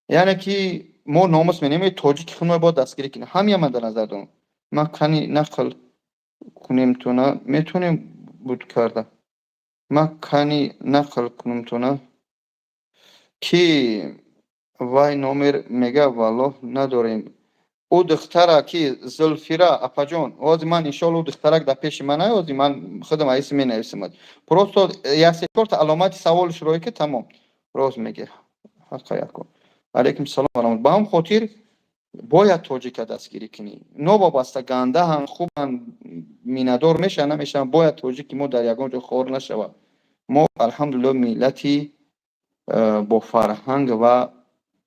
Яъне ки мо номус менем, тоҷики худмо бояд дастгирӣ кунем. Ҳамия ман дар назар дорам. Ман кани нақл кунем туна метавонем буд карда. Ман кани нақл кунем туна ки вай номер мега, валлоҳ надорем. Ӯ духтара ки Зулфира апаҷон, ҳозир ман иншоалло ӯ духтарак дар пеши ман ай, ҳозир ман худам аиси менависам. Просто як се чорта аломати саволш рӯй ки тамом. Рост меги. Ҳаққа яко. Алайкум салом ва раҳмат. Ба ҳам хотир бояд тоҷика дастгирӣ кунӣ. Новобаста гандаҳан, хубан, миннатдор мешаванд, намешаванд, бояд тоҷики мо дар ягон ҷо хор нашавад. Мо алҳамдулиллоҳ миллати бо фарҳанг ва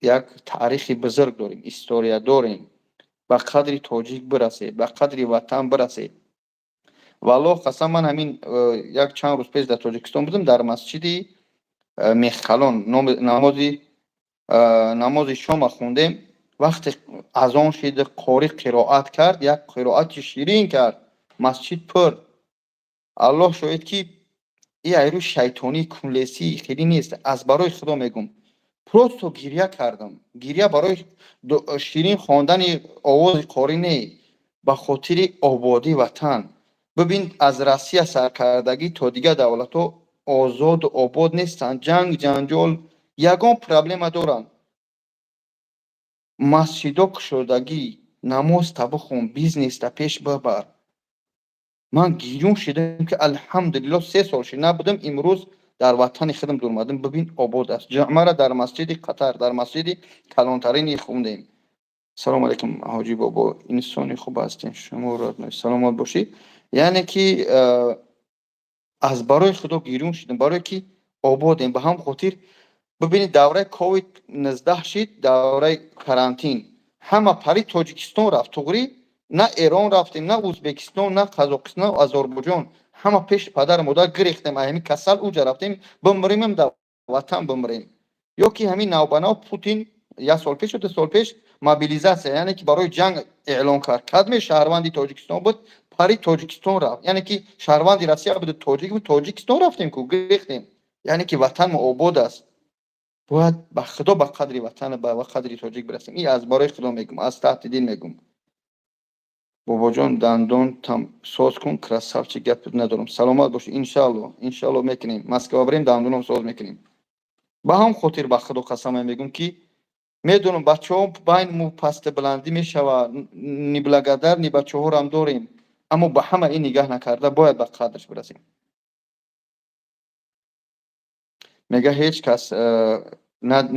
як таърихи бузург дорем, история дорем. Ба қадри тоҷик бирасед, ба қадри ватан бирасед. Валлоҳ қасам, ман ҳамин як чанд рӯз пеш дар Тоҷикистон будам, дар масҷиди Мехкалон намози шома хондем. Вақте азон шид, қорӣ қироат кард, як қироати ширин кард, масҷид пур. Аллоҳ шоҳид ки и айрӯи шайтонӣ кунлесӣ хеле нест, аз барои Худо мегӯм. Просто гирья кардам. Гирья барои ширин хондани овози қорӣ не, ба хотири ободии ватан. Бибин, аз Россия саркардагӣ то дигар давлатҳо озоду обод нестанд, ҷанг, ҷанҷол, ягон проблема доранд. Масҷидо кушодагӣ, намозта бихон, бизнеста пеш бибар. Ман гирён шидам ки алҳамдулиллоҳ 3 сол шид набудам, имрӯз дар ватани худам дурмадам, бибин, обод аст. Ҷамъара дар масҷиди Қатар, дар масҷиди калонтарини хондем. Салому алайкум, ҳоҷӣ бобо, инсони хуб ҳастем, шумо саломат бошӣ. Яъне ки аз барои Худо гирён шидам, барое ки ободем. Ба ҳам хотир бибинед, давраи ковид 19 шид, давраи карантин, ҳама пари Тоҷикистон рафт. Туғрӣ на Эрон рафтем, на Ӯзбекистон, на Қазоқистон, на Озарбойҷон. Ҳама пеши падару модар гирехтем, ҳамин касал уҷа рафтем, бимримем, дар ватан бимрем. Ё ки ҳамин навбанав Путин як сол пеш ё 2 сол пеш мобилизация, яъне ки барои ҷанг эълон кард. Кадме шаҳрванди Тоҷикистон буд, пари Тоҷикистон рафт. Яъне ки шаҳрванди Россия буд, тоҷик буд, Тоҷикистон рафтем ку, гирехтем. Яъне ки ватанмо обод аст. Бояд ба Худо ба қадри ватан, ба қадри тоҷик бирасем. И аз барои Худо мегӯм, аз таҳти дил мегӯм. Бобоҷон, дандонтам соз кун, красавчик, гап надорам. Саломат бошӣ, иншаалло, иншаалло мекунем. Москва бирем, дандоном соз мекунем. Ба ҳам хотир ба Худо қасамам мегӯм ки медонам, бачаҳо байни мо пасти баландӣ мешавад, неблагодарный бачаҳорам дорем, аммо ба ҳама ин нигаҳ накарда бояд ба қадрш бирасем. Мега ҳеҷ кас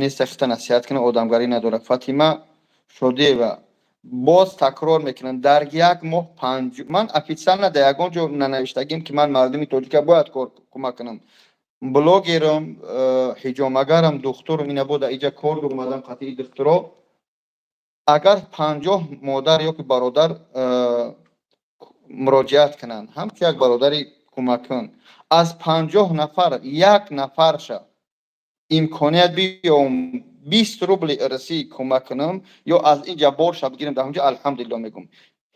нест хита насиҳат кунад, одамгарӣ надорад. Фатима Шодиева, боз такрор мекунам, дар як моҳ панҷ, ман официально дар ягон ҷо нанавиштагим ки ман мардуми тоҷика бояд кор кӯмак кунам. Блогерам, ҳиҷомагарам, духтурам, ина бо дар иҷа кор омадам қатъи духтуро. Агар 50 модар ё ки бародар муроҷиат кунанд, ҳамчун як бародари кӯмаккун, аз 50 нафар як нафарша имконият биём, 20 рубли русӣ кӯмак кунам ё аз инҷа борша бигирам дар ҳамҷа, алҳамдулилло мегӯм.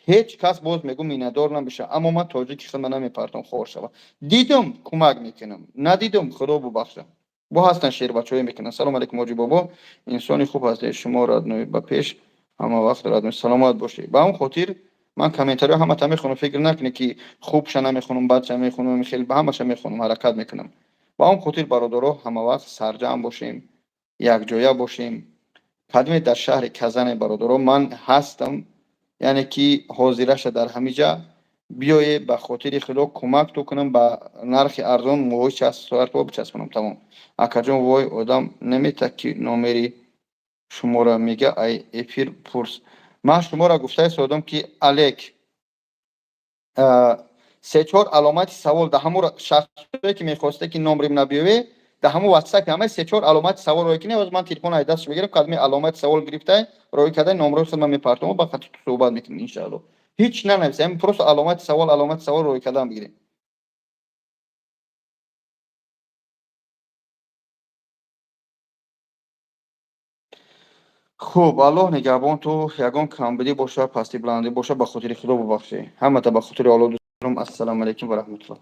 Ҳеҷ кас, боз мегӯм, миннатдор намешавам, аммо ман тоҷики худма намепартом хор шава. Дидум, кӯмак мекунам, надидум, Худо бубахша. Бо ҳастан шербачаҳое мекунанд. Салому алайкум, ҳоҷи бобо, инсони хуб ҳастед шумо, родной, ба пеш ҳама вақт, родной, саломат бошед. Ба ҳамон хотир ман комментариҳо ҳамата мехонам, фикр накунед ки хубша намехонам, бадша мехонам, хеле ба ҳамаша мехонам, ҳаракат мекунам. Ба ҳамон хотир, бародаро, ҳама вақт сарҷамъ бошем, якҷоя бошем. Кадме дар шаҳри Казане, бародаро, ман ҳастам, яъне ки ҳозираша дар ҳамиҷа биёе, ба хотири Худо кӯмак ту кунам, ба нархи арзон мӯҳои часпо бичаспонам, тамом. Акаҷон, вой одам намета ки номери шуморо мега, ай эфир пурс. Ман шуморо гуфта истодам ки алек се чор аломати савол дар ҳамун шахсое ки мехосте ки номрим набиёве, дар ҳамун ватсапи ҳамаи се чор аломати савол рӯй кунед. Ҳозир ман телефон ай дастш мегирам, кадми аломати савол гирифта рӯй карда, номрои худма мепартом, ба хати суҳбат мекунем иншаалло. Ҳеҷ нанависем, просто аломати савол рӯй кардан бигирем. Хуб, Аллоҳ нигаҳбон. Ту ягон камбудӣ боша, пастӣ, баландӣ боша, ба хотири Худо бубахшӣ. Ҳамата ба хотири Аллоҳ дӯст дорам. Ассалому алайкум ва раҳматуллоҳ.